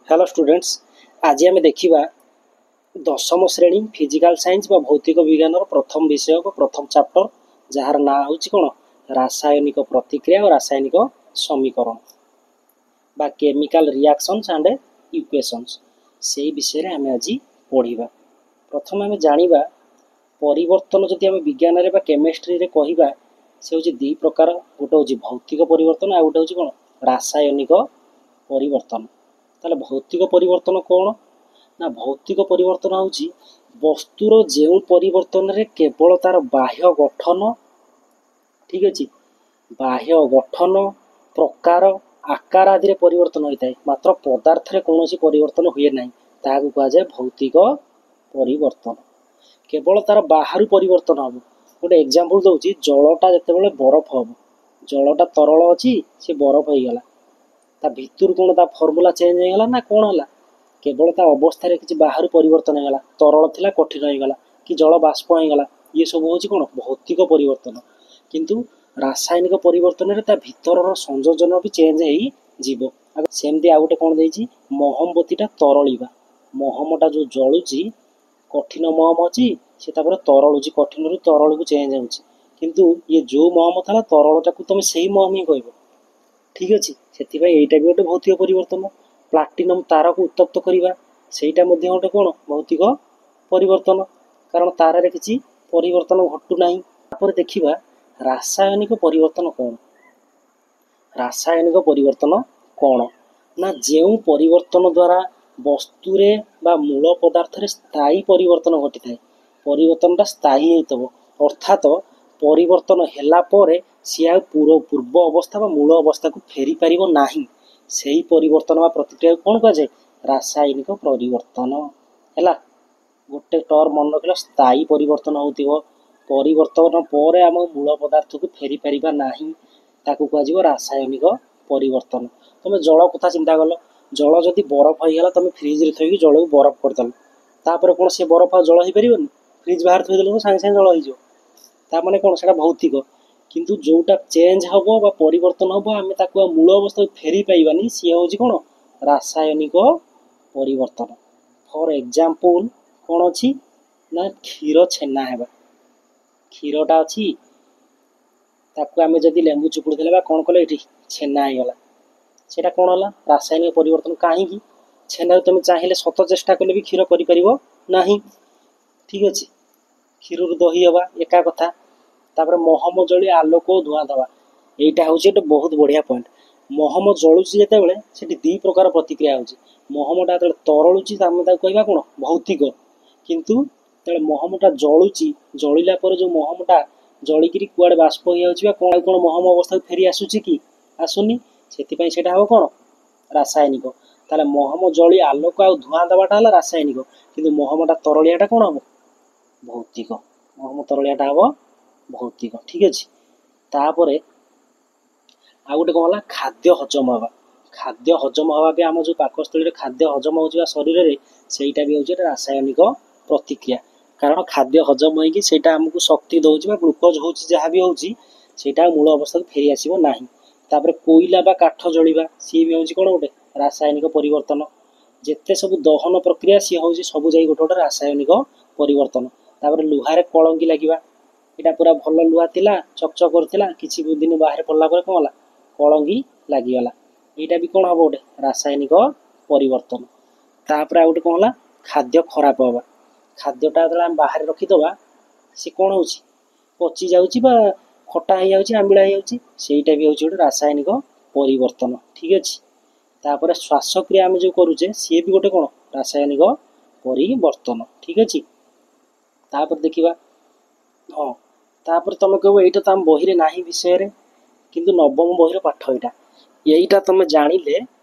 Hello students, ଆଜି ଆମେ ଦେଖିବା ଦଶମ ଶ୍ରେଣୀ ଫିଜିକାଲ ସାଇନ୍ସ ବା ଭୌତିକ ବିଜ୍ଞାନର ପ୍ରଥମ ବିଷୟ ବା ପ୍ରଥମ ଚାପ୍ଟର, ଯାହାର ନାଁ ହେଉଛି କ'ଣ? ରାସାୟନିକ ପ୍ରତିକ୍ରିୟା ଓ ରାସାୟନିକ ସମୀକରଣ ବା କେମିକାଲ ରିଆକ୍ସନ୍ସ ଆଣ୍ଡ ଇକ୍ୱେସନ୍ସ। ସେଇ ବିଷୟରେ ଆମେ ଆଜି ପଢ଼ିବା। ପ୍ରଥମେ ଆମେ ଜାଣିବା, ପରିବର୍ତ୍ତନ ଯଦି ଆମେ ବିଜ୍ଞାନରେ ବା କେମିଷ୍ଟ୍ରିରେ କହିବା, ସେ ହେଉଛି ଦୁଇ ପ୍ରକାର। ଗୋଟେ ହେଉଛି ଭୌତିକ ପରିବର୍ତ୍ତନ, ଆଉ ଗୋଟେ ହେଉଛି କ'ଣ? ରାସାୟନିକ ପରିବର୍ତ୍ତନ। ତାହେଲେ ଭୌତିକ ପରିବର୍ତ୍ତନ କ'ଣ ନା, ଭୌତିକ ପରିବର୍ତ୍ତନ ହେଉଛି ବସ୍ତୁର ଯେଉଁ ପରିବର୍ତ୍ତନରେ କେବଳ ତାର ବାହ୍ୟ ଗଠନ, ଠିକ ଅଛି, ବାହ୍ୟ ଗଠନ, ପ୍ରକାର, ଆକାର ଆଦିରେ ପରିବର୍ତ୍ତନ ହୋଇଥାଏ, ମାତ୍ର ପଦାର୍ଥରେ କୌଣସି ପରିବର୍ତ୍ତନ ହୁଏ ନାହିଁ, ତାହାକୁ କୁହାଯାଏ ଭୌତିକ ପରିବର୍ତ୍ତନ। କେବଳ ତାର ବାହାରୁ ପରିବର୍ତ୍ତନ ହେବ। ଗୋଟେ ଏକ୍ଜାମ୍ପଲ୍ ଦେଉଛି। ଜଳଟା ଯେତେବେଳେ ବରଫ ହେବ, ଜଳଟା ତରଳ ଅଛି, ସେ ବରଫ ହେଇଗଲା, ତା ଭିତରୁ କ'ଣ ତା ଫର୍ମୁଲା ଚେଞ୍ଜ ହେଇଗଲା ନା କ'ଣ ହେଲା? କେବଳ ତା ଅବସ୍ଥାରେ କିଛି ବାହାରୁ ପରିବର୍ତ୍ତନ ହେଇଗଲା। ତରଳ ଥିଲା, କଠିନ ହେଇଗଲା କି ଜଳ ବାଷ୍ପ ହେଇଗଲା। ଇଏ ସବୁ ହେଉଛି କ'ଣ? ଭୌତିକ ପରିବର୍ତ୍ତନ। କିନ୍ତୁ ରାସାୟନିକ ପରିବର୍ତ୍ତନରେ ତା ଭିତରର ସଂଯୋଜନ ବି ଚେଞ୍ଜ ହେଇଯିବ। ସେମିତି ଆଉ ଗୋଟେ କ'ଣ ଦେଇଛି? ମହମବତୀଟା ତରଳିବା। ମହମଟା ଯେଉଁ ଜଳୁଛି, କଠିନ ମହମ ଅଛି, ସେ ତାପରେ ତରଳୁଛି, କଠିନରୁ ତରଳକୁ ଚେଞ୍ଜ ହେଉଛି। କିନ୍ତୁ ଇଏ ଯେଉଁ ମହମ ଥିଲା, ତରଳଟାକୁ ତମେ ସେଇ ମହମ ହିଁ କହିବ, ଠିକ ଅଛି? ସେଥିପାଇଁ ଏଇଟା ବି ଗୋଟେ ଭୌତିକ ପରିବର୍ତ୍ତନ। ପ୍ଲାଟିନମ୍ ତାରକୁ ଉତ୍ତପ୍ତ କରିବା, ସେଇଟା ମଧ୍ୟ ଗୋଟେ କ'ଣ? ଭୌତିକ ପରିବର୍ତ୍ତନ, କାରଣ ତାରରେ କିଛି ପରିବର୍ତ୍ତନ ଘଟୁନାହିଁ। ତାପରେ ଦେଖିବା ରାସାୟନିକ ପରିବର୍ତ୍ତନ କ'ଣ। ରାସାୟନିକ ପରିବର୍ତ୍ତନ କ'ଣ ନା, ଯେଉଁ ପରିବର୍ତ୍ତନ ଦ୍ୱାରା ବସ୍ତୁରେ ବା ମୂଳ ପଦାର୍ଥରେ ସ୍ଥାୟୀ ପରିବର୍ତ୍ତନ ଘଟିଥାଏ। ପରିବର୍ତ୍ତନଟା ସ୍ଥାୟୀ ହେଇଥିବ, ଅର୍ଥାତ ପରିବର୍ତ୍ତନ ହେଲା ପରେ ସିଏ ଆଉ ପୂର୍ବ ଅବସ୍ଥା ବା ମୂଳ ଅବସ୍ଥାକୁ ଫେରି ପାରିବ ନାହିଁ, ସେଇ ପରିବର୍ତ୍ତନ ବା ପ୍ରତିକ୍ରିୟାକୁ କ'ଣ କୁହାଯାଏ? ରାସାୟନିକ ପରିବର୍ତ୍ତନ। ହେଲା, ଗୋଟେ ଟର୍ମ ମନେ ରଖିଲ। ସ୍ଥାୟୀ ପରିବର୍ତ୍ତନ ହେଉଥିବ, ପରିବର୍ତ୍ତନ ପରେ ଆମ ମୂଳ ପଦାର୍ଥକୁ ଫେରି ପାରିବା ନାହିଁ, ତାକୁ କୁହାଯିବ ରାସାୟନିକ ପରିବର୍ତ୍ତନ। ତମେ ଜଳ କଥା ଚିନ୍ତା କଲ। ଜଳ ଯଦି ବରଫ ହେଇଗଲା, ତମେ ଫ୍ରିଜରେ ଥୋଇକି ଜଳକୁ ବରଫ କରିଦେଲ, ତାପରେ କ'ଣ ସେ ବରଫ ଆଉ ଜଳ ହେଇପାରିବନି? ଫ୍ରିଜ ବାହାରେ ଥୋଇଦେଲେ ତ ସାଙ୍ଗେ ସାଙ୍ଗେ ଜଳ ହେଇଯିବ। ତା ମାନେ କ'ଣ? ସେଇଟା ଭୌତିକ। କିନ୍ତୁ ଯେଉଁଟା ଚେଞ୍ଜ ହେବ ବା ପରିବର୍ତ୍ତନ ହେବ, ଆମେ ତାକୁ ଆଉ ମୂଳ ଅବସ୍ଥାକୁ ଫେରି ପାଇବାନି, ସିଏ ହେଉଛି କ'ଣ? ରାସାୟନିକ ପରିବର୍ତ୍ତନ। ଫର୍ ଏକ୍ଜାମ୍ପଲ୍ କ'ଣ ଅଛି ନା, କ୍ଷୀର ଛେନା ହେବା। କ୍ଷୀରଟା ଅଛି, ତାକୁ ଆମେ ଯଦି ଲେମ୍ବୁ ଚିପୁଡ଼ି ଦେଲେ ବା କ'ଣ କଲେ, ଏଠି ଛେନା ହେଇଗଲା। ସେଇଟା କ'ଣ ହେଲା? ରାସାୟନିକ ପରିବର୍ତ୍ତନ। କାହିଁକି? ଛେନାରୁ ତୁମେ ଚାହିଁଲେ ଶତ ଚେଷ୍ଟା କଲେ ବି କ୍ଷୀର କରିପାରିବ ନାହିଁ, ଠିକ ଅଛି? କ୍ଷୀରରୁ ଦହି ହେବା ଏକା କଥା। ତାପରେ ମହମ ଜଳି ଆଲୋକ ଓ ଧୂଆଁ ଦେବା। ଏଇଟା ହେଉଛି ଗୋଟେ ବହୁତ ବଢ଼ିଆ ପଏଣ୍ଟ। ମହମ ଜଳୁଛି ଯେତେବେଳେ, ସେଠି ଦୁଇ ପ୍ରକାର ପ୍ରତିକ୍ରିୟା ହେଉଛି। ମହମଟା ଯେତେବେଳେ ତରଳୁଛି, ଆମେ ତାକୁ କହିବା କ'ଣ? ଭୌତିକ। କିନ୍ତୁ ଯେତେବେଳେ ମହମଟା ଜଳୁଛି, ଜଳିଲା ପରେ ଯେଉଁ ମହମଟା ଜଳିକିରି କୁଆଡ଼େ ବାଷ୍ପ ହେଇଯାଉଛି ବା କ'ଣ, ଆଉ କ'ଣ ମହମ ଅବସ୍ଥାକୁ ଫେରି ଆସୁଛି କି? ଆସୁନି। ସେଥିପାଇଁ ସେଇଟା ହେବ କ'ଣ? ରାସାୟନିକ। ତାହେଲେ ମହମ ଜଳି ଆଲୋକ ଆଉ ଧୂଆଁ ଦେବାଟା ହେଲା ରାସାୟନିକ, କିନ୍ତୁ ମହମଟା ତରଳିଆଟା କ'ଣ ହେବ? ଭୌତିକ। ମହମ ତରଳିଆଟା ହେବ ଭୌତିକ, ଠିକ ଅଛି? ତାପରେ ଆଉ ଗୋଟେ କ'ଣ ହେଲା? ଖାଦ୍ୟ ହଜମ ହେବା। ଖାଦ୍ୟ ହଜମ ହେବା ବି, ଆମ ଯେଉଁ ପାକସ୍ଥଳୀରେ ଖାଦ୍ୟ ହଜମ ହେଉଛି ବା ଶରୀରରେ, ସେଇଟା ବି ହେଉଛି ଗୋଟେ ରାସାୟନିକ ପ୍ରତିକ୍ରିୟା। କାରଣ ଖାଦ୍ୟ ହଜମ ହେଇକି ସେଇଟା ଆମକୁ ଶକ୍ତି ଦେଉଛି ବା ଗ୍ଲୁକୋଜ୍ ହେଉଛି, ଯାହା ବି ହେଉଛି, ସେଇଟା ମୂଳ ଅବସ୍ଥାକୁ ଫେରି ଆସିବ ନାହିଁ। ତାପରେ କୋଇଲା ବା କାଠ ଜଳିବା, ସିଏ ବି ହେଉଛି କ'ଣ? ଗୋଟେ ରାସାୟନିକ ପରିବର୍ତ୍ତନ। ଯେତେ ସବୁ ଦହନ ପ୍ରକ୍ରିୟା, ସିଏ ହେଉଛି ସବୁ ଯାଇ ଗୋଟେ ଗୋଟେ ରାସାୟନିକ ପରିବର୍ତ୍ତନ। ତାପରେ ଲୁହାରେ କଳଙ୍କି ଲାଗିବା। ଏଇଟା ପୁରା ଭଲ ଲୁହା ଥିଲା, ଚକଚକ କରୁଥିଲା, କିଛି ଦିନ ବାହାରେ ପଡ଼ିଲା ପରେ କ'ଣ ହେଲା? କଳଙ୍କି ଲାଗିଗଲା। ଏଇଟା ବି କ'ଣ ହେବ? ଗୋଟେ ରାସାୟନିକ ପରିବର୍ତ୍ତନ। ତାପରେ ଆଉ ଗୋଟେ କ'ଣ ହେଲା? ଖାଦ୍ୟ ଖରାପ ହେବା। ଖାଦ୍ୟଟା ଯେତେବେଳେ ଆମେ ବାହାରେ ରଖିଦେବା, ସେ କ'ଣ ହେଉଛି? ପଚି ଯାଉଛି ବା ଖଟା ହେଇଯାଉଛି, ଆମ୍ବିଳା ହେଇଯାଉଛି। ସେଇଟା ବି ହେଉଛି ଗୋଟେ ରାସାୟନିକ ପରିବର୍ତ୍ତନ, ଠିକ ଅଛି? ତାପରେ ଶ୍ୱାସକ୍ରିୟା ଆମେ ଯେଉଁ କରୁଛେ, ସିଏ ବି ଗୋଟେ କ'ଣ? ରାସାୟନିକ ପରିବର୍ତ୍ତନ, ଠିକ ଅଛି? ତାପରେ ଦେଖିବା, ହଁ, ତାପରେ ତମେ କହିବ ଏଇଟା ତ ଆମ ବହିରେ ନାହିଁ ବିଷୟରେ, କିନ୍ତୁ ନବମ ବହିର ପାଠ ଏଇଟା। ଏଇଟା ତମେ ଜାଣିଲେ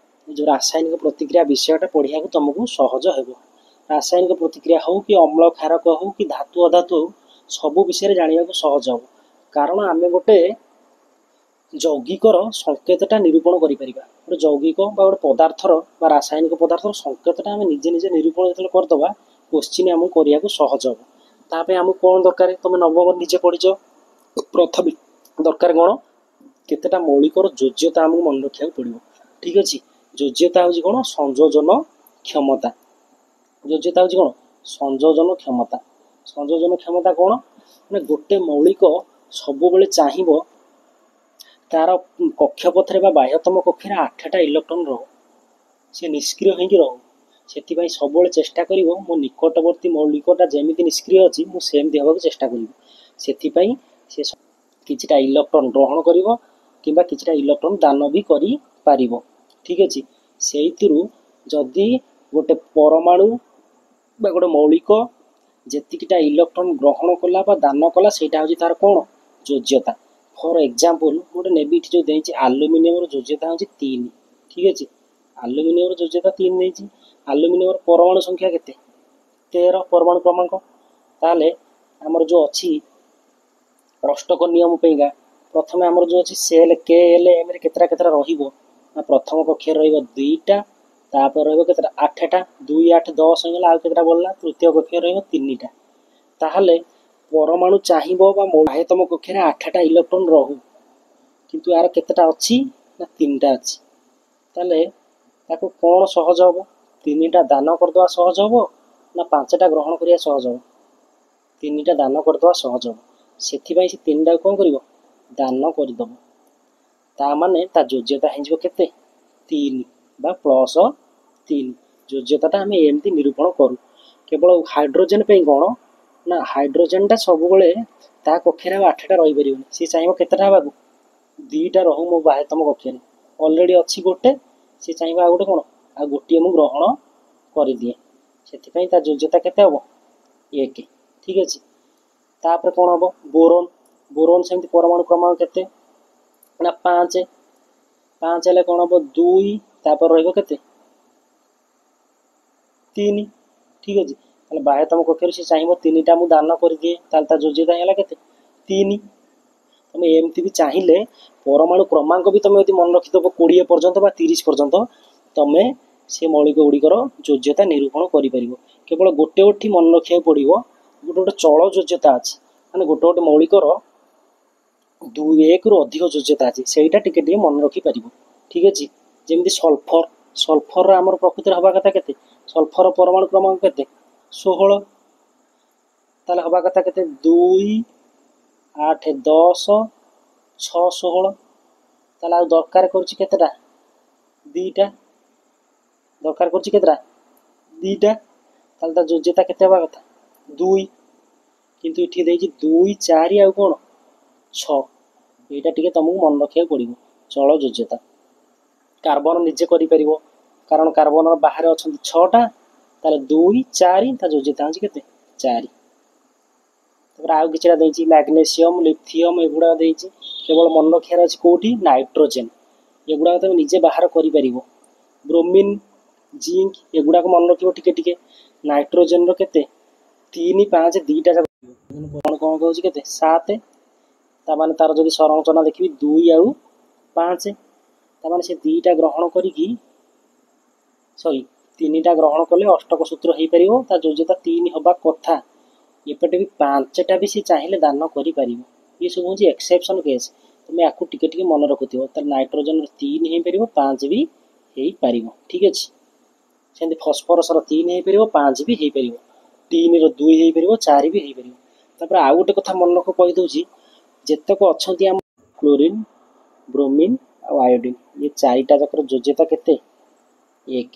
ଯେଉଁ ରାସାୟନିକ ପ୍ରତିକ୍ରିୟା ବିଷୟଟା ପଢ଼ିବାକୁ ତମକୁ ସହଜ ହେବ। ରାସାୟନିକ ପ୍ରତିକ୍ରିୟା ହଉ କି ଅମ୍ଳ କ୍ଷାରକ ହଉ କି ଧାତୁ ଅଧାତୁ ହଉ, ସବୁ ବିଷୟରେ ଜାଣିବାକୁ ସହଜ ହେବ। କାରଣ ଆମେ ଗୋଟେ ଯୌଗିକର ସଂକେତଟା ନିରୂପଣ କରିପାରିବା। ଗୋଟେ ଯୌଗିକ ବା ଗୋଟେ ପଦାର୍ଥର ବା ରାସାୟନିକ ପଦାର୍ଥର ସଂକେତଟା ଆମେ ନିଜେ ନିଜେ ନିରୂପଣ ଯେତେବେଳେ କରିଦେବା, କୋଶ୍ଚିନ୍ ଆମକୁ କରିବାକୁ ସହଜ ହେବ। ତା ପାଇଁ ଆମକୁ କ'ଣ ଦରକାର? ତମେ ନବମ ନିଜେ ପଢ଼ିଛ। ପ୍ରଥମେ ଦରକାର କ'ଣ? କେତେଟା ମୌଳିକର ଯୋଜ୍ୟତା ଆମକୁ ମନେ ରଖିବାକୁ ପଡ଼ିବ, ଠିକ ଅଛି? ଯୋଜ୍ୟତା ହେଉଛି କ'ଣ? ସଂଯୋଜନ କ୍ଷମତା। ଯୋଜ୍ୟତା ହେଉଛି କ'ଣ? ସଂଯୋଜନ କ୍ଷମତା। ସଂଯୋଜନ କ୍ଷମତା କ'ଣ ନା ଗୋଟେ ମୌଳିକ ସବୁବେଳେ ଚାହିଁବ ତାର କକ୍ଷପଥରେ ବା ବାହ୍ୟତମ କକ୍ଷରେ 8ଟା ଇଲେକ୍ଟ୍ରନ୍ ରହୁ, ସେ ନିଷ୍କ୍ରିୟ ହେଇକି ରହୁ। ସେଥିପାଇଁ ସବୁବେଳେ ଚେଷ୍ଟା କରିବ ମୋ ନିକଟବର୍ତ୍ତୀ ମୌଳିକଟା ଯେମିତି ନିଷ୍କ୍ରିୟ ଅଛି ମୁଁ ସେମିତି ହେବାକୁ ଚେଷ୍ଟା କରିବି। ସେଥିପାଇଁ ସେ କିଛିଟା ଇଲେକ୍ଟ୍ରନ୍ ଗ୍ରହଣ କରିବ କିମ୍ବା କିଛିଟା ଇଲେକ୍ଟ୍ରନ୍ ଦାନ ବି କରିପାରିବ। ଠିକ୍ ଅଛି। ସେଇଥିରୁ ଯଦି ଗୋଟେ ପରମାଣୁ ବା ଗୋଟେ ମୌଳିକ ଯେତିକିଟା ଇଲେକ୍ଟ୍ରନ୍ ଗ୍ରହଣ କଲା ବା ଦାନ କଲା, ସେଇଟା ହେଉଛି ତାର କ'ଣ? ଯୋଜ୍ୟତା। ଫର୍ ଏକ୍ଜାମ୍ପଲ୍ ଗୋଟେ ନେବି, ଏଠି ଯେଉଁ ଦେଇଛି ଆଲୁମିନିୟମର ଯୋଜ୍ୟତା ହେଉଛି 3। ଠିକ୍ ଅଛି। ଆଲୁମିନିୟମର ଯୋଜ୍ୟତା 3 ଦେଇଛି। ଆଲୁମିନିୟମର ପରମାଣୁ ସଂଖ୍ୟା କେତେ? 13 ପରମାଣୁ କ୍ରମାଙ୍କ। ତାହେଲେ ଆମର ଯେଉଁ ଅଛି ଅଷ୍ଟକ ନିୟମ ପାଇଁକା ପ୍ରଥମେ ଆମର ଯେଉଁ ଅଛି ସେଲ୍ କେ ଏଲ୍ ଏମ୍ରେ କେତେଟା କେତେଟା ରହିବ ନା ପ୍ରଥମ କକ୍ଷରେ ରହିବ 2ଟା, ତାପରେ ରହିବ କେତେଟା? 8ଟା, 2 8 10 ହେଇଗଲା, ଆଉ କେତେଟା ବଳିଲା? ତୃତୀୟ କକ୍ଷରେ ରହିବ 3ଟା। ତାହେଲେ ପରମାଣୁ ଚାହିଁବ ବା ବାହ୍ୟତମ କକ୍ଷରେ 8ଟା ଇଲେକ୍ଟ୍ରନ୍ ରହୁ, କିନ୍ତୁ ଆର କେତେଟା ଅଛି ନା 3ଟା ଅଛି। ତାହେଲେ ତାକୁ କ'ଣ ସହଜ ହେବ? 3ଟା ଦାନ କରିଦେବା ସହଜ ହେବ ନା 5ଟା ଗ୍ରହଣ କରିବା ସହଜ ହେବ? 3ଟା ଦାନ କରିଦେବା ସହଜ ହେବ। ସେଥିପାଇଁ ସେ 3ଟାକୁ କ'ଣ କରିବ? ଦାନ କରିଦେବ। ତା ମାନେ ତା ଯୋଜ୍ୟତା ହେଇଯିବ କେତେ? 3 ବା +3। ଯୋଜ୍ୟତାଟା ଆମେ ଏମିତି ନିରୂପଣ କରୁ। କେବଳ ହାଇଡ୍ରୋଜେନ୍ ପାଇଁ କ'ଣ ନା ହାଇଡ୍ରୋଜେନ୍ଟା ସବୁବେଳେ ତା କକ୍ଷରେ ଆଉ 8ଟା ରହିପାରିବନି। ସିଏ ଚାହିଁବ କେତେଟା ହେବାକୁ? 2ଟା ରହୁ ମୋ ବାହ୍ୟତମ କକ୍ଷରେ। ଅଲରେଡ଼ି ଅଛି ଗୋଟେ, ସିଏ ଚାହିଁବ ଆଉ ଗୋଟେ କ'ଣ? ଆଉ ଗୋଟିଏ ମୁଁ ଗ୍ରହଣ କରିଦିଏ। ସେଥିପାଇଁ ତା ଯୋଜ୍ୟତା କେତେ ହେବ? 1। ଠିକ୍ ଅଛି। ତାପରେ କ'ଣ ହେବ? ବୋରୋନ୍। ବୋରୋନ୍ ସେମିତି ପରମାଣୁ କ୍ରମାଙ୍କ କେତେ ନା 5। 5 ହେଲେ କ'ଣ ହେବ? 2, ତାପରେ ରହିବ କେତେ? 3। ଠିକ୍ ଅଛି। ତାହେଲେ ବାହ୍ୟତମ କକ୍ଷରୁ ସେ ଚାହିଁବ 3ଟା ମୁଁ ଦାନ କରିଦିଏ, ତାହେଲେ ତା ଯୋଜ୍ୟତା ହେଇଗଲା କେତେ? 3। ତମେ ଏମିତି ବି ଚାହିଁଲେ ପରମାଣୁ କ୍ରମାଙ୍କ ବି ତମେ ଯଦି ମନେ ରଖିଦେବ 20 ପର୍ଯ୍ୟନ୍ତ ବା 30 ପର୍ଯ୍ୟନ୍ତ, ତମେ ସେ ମୌଳିକ ଗୁଡ଼ିକର ଯୋଜ୍ୟତା ନିରୂପଣ କରିପାରିବ। କେବଳ ଗୋଟେ ଗୋଟି ମନେ ରଖିବାକୁ ପଡ଼ିବ, ଗୋଟେ ଗୋଟେ ଚଳ ଯୋଜ୍ୟତା ଅଛି, ମାନେ ଗୋଟେ ଗୋଟେ ମୌଳିକର 2 1ରୁ ଅଧିକ ଯୋଜ୍ୟତା ଅଛି, ସେଇଟା ଟିକେ ଟିକେ ମନେ ରଖିପାରିବ। ଠିକ୍ ଅଛି। ଯେମିତି ସଲଫର, ସଲଫରର ଆମର ପ୍ରକୃତିରେ ହେବା କଥା କେତେ? ସଲଫର ପରମାଣୁ କ୍ରମାଙ୍କ କେତେ? 16। ତାହେଲେ ହେବା କଥା କେତେ? 2 8 10 6 16। ତାହେଲେ ଆଉ ଦରକାର କରୁଛି କେତେଟା? 2ଟା। ଦରକାର କରୁଛି କେତେଟା? 2ଟା। ତାହେଲେ ତା ଯୋଜ୍ୟତା କେତେ ହେବା କଥା? 2। କିନ୍ତୁ ଏଠି ଦେଇଛି 2 4 ଆଉ କ'ଣ 6। ଏଇଟା ଟିକେ ତମକୁ ମନେ ରଖିବାକୁ ପଡ଼ିବ ଚଳ ଯୋଜ୍ୟତା। କାର୍ବନ ନିଜେ କରିପାରିବ, କାରଣ କାର୍ବନର ବାହାରେ ଅଛନ୍ତି 6ଟା, ତାହେଲେ 2 4, ତା ଯୋଜ୍ୟତା ହେଉଛି କେତେ? 4। ତାପରେ ଆଉ କିଛିଟା ଦେଇଛି ମ୍ୟାଗ୍ନେସିୟମ୍, ଲିଥିୟମ୍, ଏଗୁଡ଼ାକ ଦେଇଛି। କେବଳ ମନେ ରଖିବାର ଅଛି କେଉଁଠି? ନାଇଟ୍ରୋଜେନ୍। ଏଗୁଡ଼ାକ ତମେ ନିଜେ ବାହାର କରିପାରିବ। ବ୍ରୋମିନ୍, ଜିଙ୍କ, ଏଗୁଡ଼ାକ ମନେ ରଖିବ ଟିକେ ଟିକେ। ନାଇଟ୍ରୋଜେନ୍ର କେତେ? 3 5 2ଟା ଯାକ କ'ଣ କ'ଣ କହୁଛି କେତେ? 7। ତାମାନେ ତାର ଯଦି ସଂରଚନା ଦେଖିବି 2 ଆଉ 5, ତାମାନେ ସେ 2ଟା ଗ୍ରହଣ କରିକି ସରି 3ଟା ଗ୍ରହଣ କଲେ ଅଷ୍ଟକ ସୂତ୍ର ହେଇପାରିବ। ତା ଯୋଜ୍ୟତା 3 ହେବା କଥା। ଏପଟେ ବି 5ଟା ବି ସେ ଚାହିଁଲେ ଦାନ କରିପାରିବ। ଇଏ ସବୁ ହେଉଛି ଏକ୍ସେପସନ୍ କେସ୍, ତୁମେ ଆକୁ ଟିକେ ଟିକେ ମନେ ରଖୁଥିବ। ତାହେଲେ ନାଇଟ୍ରୋଜେନ୍ର 3 ହେଇପାରିବ, 5 ବି ହେଇପାରିବ। ଠିକ୍ ଅଛି। ସେମିତି ଫସ୍ଫରସର 3 ହେଇପାରିବ, 5 ବି ହେଇପାରିବ। ଟିନ୍ର 2 ହେଇପାରିବ, 4 ବି ହେଇପାରିବ। ତାପରେ ଆଉ ଗୋଟେ କଥା ମନେ ରଖ କହିଦେଉଛି, ଯେତେକ ଅଛନ୍ତି ଆମ କ୍ଲୋରିନ୍, ବ୍ରୋମିନ୍ ଆଉ ଆୟୋଡିନ୍, ଇଏ 4ଟା ଯାକର ଯୋଜ୍ୟତା କେତେ? 1।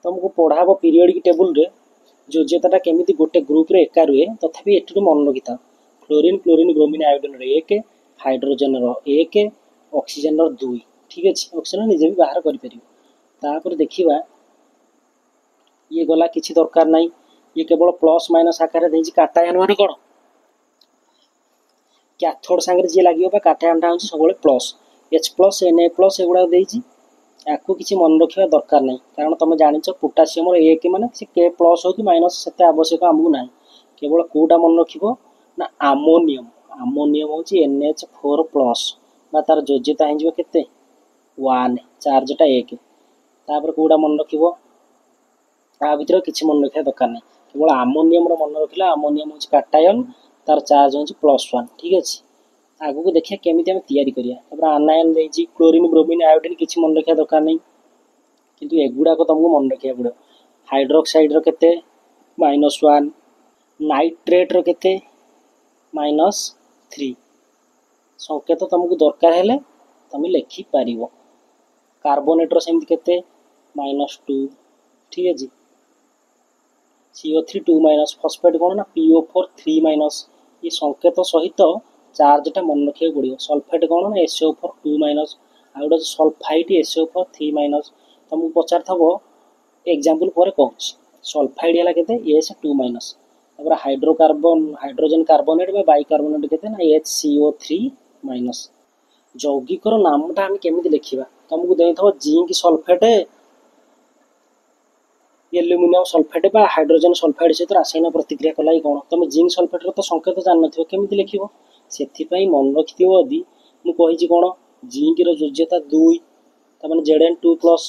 ତମକୁ ପଢ଼ା ହେବ ପିରିୟଡ଼ିକ୍ ଟେବୁଲରେ ଯୋଜ୍ୟତାଟା କେମିତି ଗୋଟେ ଗ୍ରୁପରେ ଏକା ରୁହେ, ତଥାପି ଏଠୁ ମନେ ରଖିଥାଅ। କ୍ଲୋରିନ୍, କ୍ଲୋରିନ୍, ବ୍ରୋମିନ୍, ଆୟୋଡିନ୍ର 1, ହାଇଡ୍ରୋଜେନ୍ର 1, ଅକ୍ସିଜେନ୍ର 2। ଠିକ୍ ଅଛି। ଅକ୍ସିଜେନ୍ ନିଜେ ବି ବାହାର କରିପାରିବ। ତାପରେ ଦେଖିବା ଇଏ ଗଲା, କିଛି ଦରକାର ନାହିଁ। ଇଏ କେବଳ ପ୍ଲସ୍ ମାଇନସ୍ ଆକାରରେ ଦେଇଛି। କାଟାୟନ ମାନେ କ'ଣ? କ୍ୟାଥୋଡ୍ ସାଙ୍ଗରେ ଯିଏ ଲାଗିବ ବା କାଟାୟନଟା ହେଉଛି ସବୁବେଳେ plus, H plus, N A plus, ଏଗୁଡ଼ାକ ଦେଇଛି। ଆକୁ କିଛି ମନେ ରଖିବା ଦରକାର ନାହିଁ, କାରଣ ତମେ ଜାଣିଛ ପୋଟାସିୟମର 1 ମାନେ ସେ କେ ପ୍ଲସ୍ ହଉ କି ମାଇନସ୍, ସେତେ ଆବଶ୍ୟକ ଆମକୁ ନାହିଁ। କେବଳ କେଉଁଟା ମନେ ରଖିବ ନା ଆମୋନିୟମ। ଆମୋନିୟମ ହେଉଛି NH4 plus, ବା ତାର ଯୋଜ୍ୟତା ହେଇଯିବ କେତେ? 1, ଚାର୍ଜଟା 1। ତାପରେ କେଉଁଟା ମନେ ରଖିବ? ତା ଭିତରେ କିଛି ମନେ ରଖିବା ଦରକାର ନାହିଁ, କେବଳ ଆମୋନିୟମର ମନେ ରଖିଲା। ଆମୋନିୟମ ହେଉଛି କାଟାୟନ, ତାର ଚାର୍ଜ ହେଉଛି +1। ଠିକ୍ ଅଛି। ଆଗକୁ ଦେଖିବା କେମିତି ଆମେ ତିଆରି କରିବା। ତାପରେ ଆନାୟନ ଦେଇଛି, କ୍ଲୋରିନ୍, ବ୍ରୋମିନ୍, ଆୟୋଡିନ୍, କିଛି ମନେ ରଖିବା ଦରକାର ନାହିଁ। କିନ୍ତୁ ଏଗୁଡ଼ାକ ତୁମକୁ ମନେ ରଖିବାକୁ ପଡ଼ିବ। ହାଇଡ୍ରୋକ୍ସାଇଡ୍ର କେତେ? -1। ନାଇଟ୍ରେଟ୍ର କେତେ? -3। ସଂକେତ ତୁମକୁ ଦରକାର ହେଲେ ତୁମେ ଲେଖିପାରିବ। କାର୍ବୋନେଟ୍ର ସେମିତି କେତେ? -2। ଠିକ୍ ଅଛି। CO3 2-। Phosphate କ'ଣ ନା PO4 3-। ଏ ସଂକେତ ସହିତ ଚାର୍ଜଟା ମନେ ରଖିବାକୁ ପଡ଼ିବ। ସଲଫେଟ୍ କ'ଣ ନା SO4 2-। ଆଉ ଗୋଟେ ଅଛି ସଲଫାଇଟ୍, SO4 3-। ତୁମକୁ ପଚାରିଥିବ, ଏକ୍ଜାମ୍ପଲ୍ ପରେ କହୁଛି। ସଲଫାଇଡ୍ ହେଲା କେତେ? ଏସ୍ 2-। ତାପରେ ହାଇଡ୍ରୋକାର୍ବନ, ହାଇଡ୍ରୋଜେନ୍ କାର୍ବୋନେଟ୍ ବା ବାଇକାର୍ବୋନେଟ୍ କେତେ ନା HCO3-। ଯୌଗିକର ନାମଟା ଆମେ କେମିତି ଲେଖିବା? ତୁମକୁ ଦେଇଥିବ ଜିଙ୍କ ସଲଫେଟ୍, ଆଲୁମିନିୟମ ସଲଫେଟ୍ ବା ହାଇଡ୍ରୋଜେନ୍ ସଲଫାଇଡ୍ ସହିତ ରାସାୟନିକ ପ୍ରତିକ୍ରିୟା କଲା କି କ'ଣ। ତୁମେ ଜିଙ୍କ ସଲଫେଟ୍ର ତ ସଂକେତ ଜାଣିନଥିବ, କେମିତି ଲେଖିବ? ସେଥିପାଇଁ ମନେ ରଖିଥିବ ଯଦି ମୁଁ କହିଛି କ'ଣ, ଜିଙ୍କର ଯୋଜ୍ୟତା 2, ତାମାନେ Zn 2+।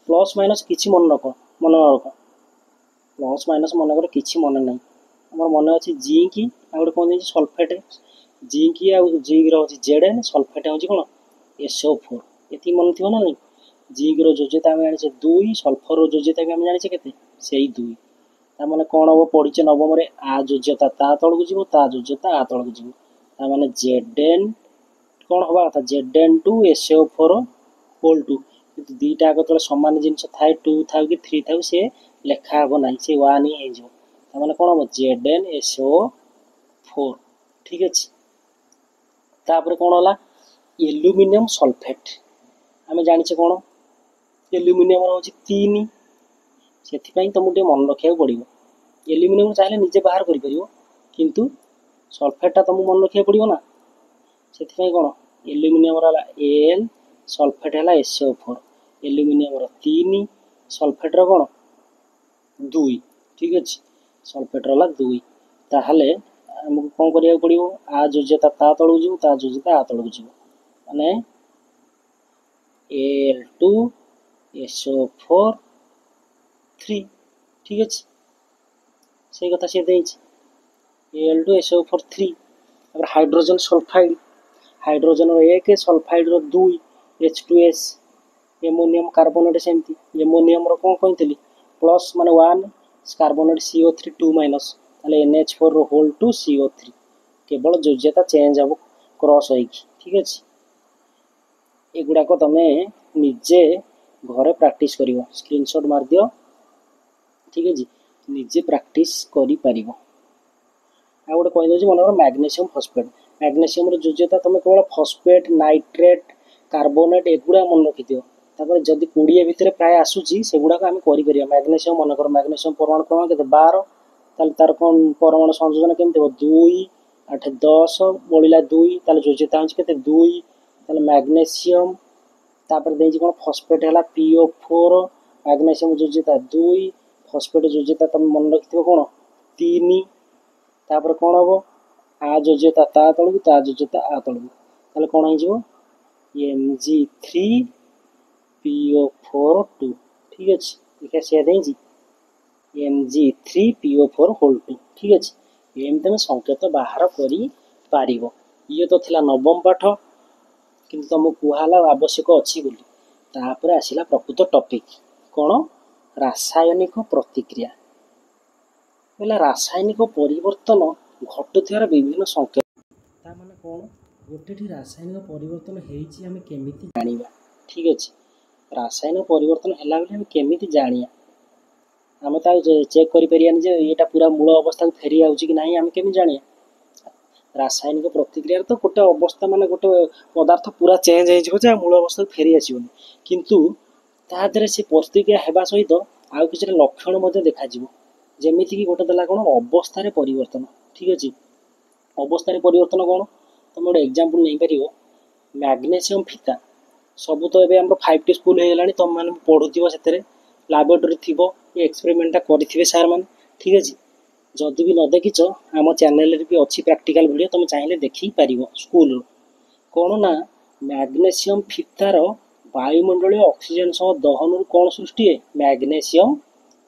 Plus minus କିଛି ମନେ ରଖ, ମନେ ରଖ, ପ୍ଲସ୍ ମାଇନସ୍ ମନେକର କିଛି ମନେ ନାହିଁ। ଆମର ମନେ ଅଛି ଜିଙ୍କ, ଆଉ ଗୋଟେ କ'ଣ ଦେଇଛି? ସଲଫେଟ୍। ଜିଙ୍କ ଆଉ ଜିଙ୍କର ହେଉଛି ଜେଡ୍ ଏନ୍, ସଲଫେଟ୍ ହେଉଛି କ'ଣ? SO4। ଏତିକି ମନେ ଥିବ ନା ନାହିଁ? ଜିଙ୍କର ଯୋଜ୍ୟତା ଆମେ ଜାଣିଛେ 2, ସଲଫରର ଯୋଜ୍ୟତା ବି ଆମେ ଜାଣିଛେ କେତେ? ସେଇ 2। ତାମାନେ କ'ଣ ହବ? ପଢ଼ିଛେ ନବମରେ, ଆ ଯୋଜ୍ୟତା ତା ତଳକୁ ଯିବ, ତା ଯୋଜ୍ୟତା ଆ ତଳକୁ ଯିବ। ତାମାନେ ଜେଡ୍ ଏନ୍ କ'ଣ ହବା କଥା? Zn 2 SO4 whole 2। କିନ୍ତୁ ଦୁଇଟା ଆଗ ତଳେ ସମାନ ଜିନିଷ ଥାଏ, 2 ଥାଉ କି 3 ଥାଉ, ସେ ଲେଖା ହବ ନାହିଁ, ସେ 1 ହିଁ ହେଇଯିବ। ତାମାନେ କ'ଣ ହବ? ZnSO4। ଠିକ୍ ଅଛି। ତାପରେ କ'ଣ ହେଲା? Aluminium sulphate. ଆମେ ଜାଣିଛେ କ'ଣ? ଆଲୁମିନିୟମର ହେଉଛି 3। ସେଥିପାଇଁ ତୁମକୁ ଟିକେ ମନେ ରଖିବାକୁ ପଡ଼ିବ। ଆଲୁମିନିୟମ ଚାହିଁଲେ ନିଜେ ବାହାର କରିପାରିବ, କିନ୍ତୁ ସଲଫେଟ୍ଟା ତୁମକୁ ମନେ ରଖିବାକୁ ପଡ଼ିବ ନା। ସେଥିପାଇଁ କ'ଣ, ଆଲୁମିନିୟମର ହେଲା ଏଲ୍, ସଲଫେଟ୍ ହେଲା SO4। ଆଲୁମିନିୟମର 3, ସଲଫେଟ୍ର କ'ଣ? 2। ଠିକ୍ ଅଛି। ସଲଫେଟ୍ର ହେଲା 2। ତାହେଲେ ଆମକୁ କ'ଣ କରିବାକୁ ପଡ଼ିବ? ଆ ଯୋଜ୍ୟତା ତା ତଳକୁ ଯିବ, ତା ଯୋଜ୍ୟତା ଆ ତଳକୁ ଯିବ। ମାନେ Al 2 SO4 3। ଠିକ୍ ଅଛି। ସେଇ କଥା ସିଏ ଦେଇଛି, Al 2 SO4 3। ତାପରେ hydrogen sulphide, ହାଇଡ୍ରୋଜେନର 1, ସଲଫାଇଡ୍ର 2, H2S। Ammonium carbonate ସେମିତି, ଏମୋନିୟମର କ'ଣ କହିଥିଲି? ପ୍ଲସ୍ ମାନେ 1, କାର୍ବୋନେଟ୍ CO3 2-। ତାହେଲେ NH4ର ହୋଲ୍ 2 CO3। କେବଳ ଯୋଜ୍ୟତା ଚେଞ୍ଜ ହେବ କ୍ରସ୍ ହେଇକି। ଠିକ୍ ଅଛି। ଏଗୁଡ଼ାକ ତମେ ନିଜେ ଘରେ ପ୍ରାକ୍ଟିସ୍ କରିବ, ସ୍କ୍ରିନସଟ୍ ମାରିଦିଅ। ଠିକ୍ ଅଛି, ନିଜେ ପ୍ରାକ୍ଟିସ୍ କରିପାରିବ। ଆଉ ଗୋଟେ କହିଦେଉଛି, ମନେକର ମ୍ୟାଗ୍ନେସିୟମ୍ ଫସ୍ଫେଟ୍। ମ୍ୟାଗ୍ନେସିୟମର ଯୋଜ୍ୟତା ତୁମେ କେବଳ ଫସ୍ଫେଟ୍, ନାଇଟ୍ରେଟ୍, କାର୍ବୋନେଟ୍ ଏଗୁଡ଼ା ମନେ ରଖିଦିଅ। ତାପରେ ଯଦି 20 ଭିତରେ ପ୍ରାୟ ଆସୁଛି, ସେଗୁଡ଼ାକ ଆମେ କରିପାରିବା। ମ୍ୟାଗ୍ନେସିୟମ୍ ମନେକର, ମ୍ୟାଗ୍ନେସିୟମ୍ ପରମାଣୁ କ୍ରମାଙ୍କ କେତେ? 12। ତାହେଲେ ତାର କ'ଣ ପରମାଣୁ ସଂଯୋଜନ କେମିତି ହେବ? 2, 8, 10, ବଳିଲା 2। ତାହେଲେ ଯୋଜ୍ୟତା ହେଉଛି କେତେ? 2। ତାହେଲେ ମ୍ୟାଗ୍ନେସିୟମ୍। ତାପରେ ଦେଇଛି କ'ଣ? ଫସ୍ଫେଟ୍ ହେଲା PO4। Magnesium ଯୋଜ୍ୟତା 2, ଫସ୍ଫେଟ୍ ଯୋଜ୍ୟତା ତମେ ମନେ ରଖିଥିବ କ'ଣ? 3। ତାପରେ କ'ଣ ହେବ? ଆ ଯୋଜ୍ୟତା ତା ତଳକୁ, ତା ଯୋଜ୍ୟତା ଆ ତଳକୁ। ତାହେଲେ କ'ଣ ହେଇଯିବ? Mg 3 PO4 2। ଠିକ୍ ଅଛି। ଦେଖିବା, ସେୟା ଦେଇଛି, Mg 3 PO4 whole 2। ଠିକ୍ ଅଛି। ଏମିତି ତମେ ସଂକେତ ବାହାର କରିପାରିବ। ଇଏ ତ ଥିଲା ନବମ ପାଠ, କିନ୍ତୁ ତମକୁ କୁହାହେଲା ଆବଶ୍ୟକ ଅଛି ବୋଲି। ତାପରେ ଆସିଲା ପ୍ରକୃତ ଟପିକ୍ କ'ଣ? ରାସାୟନିକ ପ୍ରତିକ୍ରିୟା। ବୋଇଲେ ରାସାୟନିକ ପରିବର୍ତ୍ତନ ଘଟୁଥିବାର ବିଭିନ୍ନ ସଂକେତ। ତା ମାନେ କ'ଣ? ଗୋଟେଠି ରାସାୟନିକ ପରିବର୍ତ୍ତନ ହେଇଛି, ଆମେ କେମିତି ଜାଣିବା? ଠିକ୍ ଅଛି। ରାସାୟନିକ ପରିବର୍ତ୍ତନ ହେଲା ବୋଲି ଆମେ କେମିତି ଜାଣିବା? ଆମେ ତ ଆଉ ଚେକ୍ କରିପାରିବାନି ଯେ ଏଇଟା ପୁରା ମୂଳ ଅବସ୍ଥାକୁ ଫେରି ଯାଉଛି କି ନାହିଁ। ଆମେ କେମିତି ଜାଣିବା? ରାସାୟନିକ ପ୍ରତିକ୍ରିୟାରେ ତ ଗୋଟେ ଅବସ୍ଥା, ମାନେ ଗୋଟେ ପଦାର୍ଥ ପୁରା ଚେଞ୍ଜ ହେଇଯିବ ଯେ ଆଉ ମୂଳ ଅବସ୍ଥାକୁ ଫେରି ଆସିବନି। କିନ୍ତୁ ତା ଦେହରେ ସେ ପ୍ରତିକ୍ରିୟା ହେବା ସହିତ ଆଉ କିଛିଟା ଲକ୍ଷଣ ମଧ୍ୟ ଦେଖାଯିବ। ଯେମିତିକି ଗୋଟେ ଦେଲା କ'ଣ? ଅବସ୍ଥାରେ ପରିବର୍ତ୍ତନ। ଠିକ୍ ଅଛି। ଅବସ୍ଥାରେ ପରିବର୍ତ୍ତନ କ'ଣ? ତୁମେ ଗୋଟେ ଏକ୍ଜାମ୍ପଲ୍ ନେଇପାରିବ, ମ୍ୟାଗ୍ନେସିୟମ୍ ଫିତା। ସବୁ ତ ଏବେ ଆମର 5ଟି ସ୍କୁଲ ହେଇଗଲାଣି, ତୁମେମାନେ ପଢ଼ୁଥିବ, ସେଥିରେ ଲାବୋରେଟୋରୀ ଥିବ, ଏ ଏକ୍ସପେରିମେଣ୍ଟଟା କରିଥିବେ ସାର୍ ମାନେ। ଠିକ୍ ଅଛି। ଯଦି ବି ନ ଦେଖିଛ, ଆମ ଚ୍ୟାନେଲରେ ବି ଅଛି ପ୍ରାକ୍ଟିକାଲ ଭିଡ଼ିଓ, ତୁମେ ଚାହିଁଲେ ଦେଖିପାରିବ ସ୍କୁଲରୁ। କ'ଣ ନା ମ୍ୟାଗ୍ନେସିୟମ୍ ଫିତାର ବାୟୁମଣ୍ଡଳୀୟ ଅକ୍ସିଜେନ୍ ସହ ଦହନରୁ କ'ଣ ସୃଷ୍ଟି ହୁଏ? ମ୍ୟାଗ୍ନେସିୟମ୍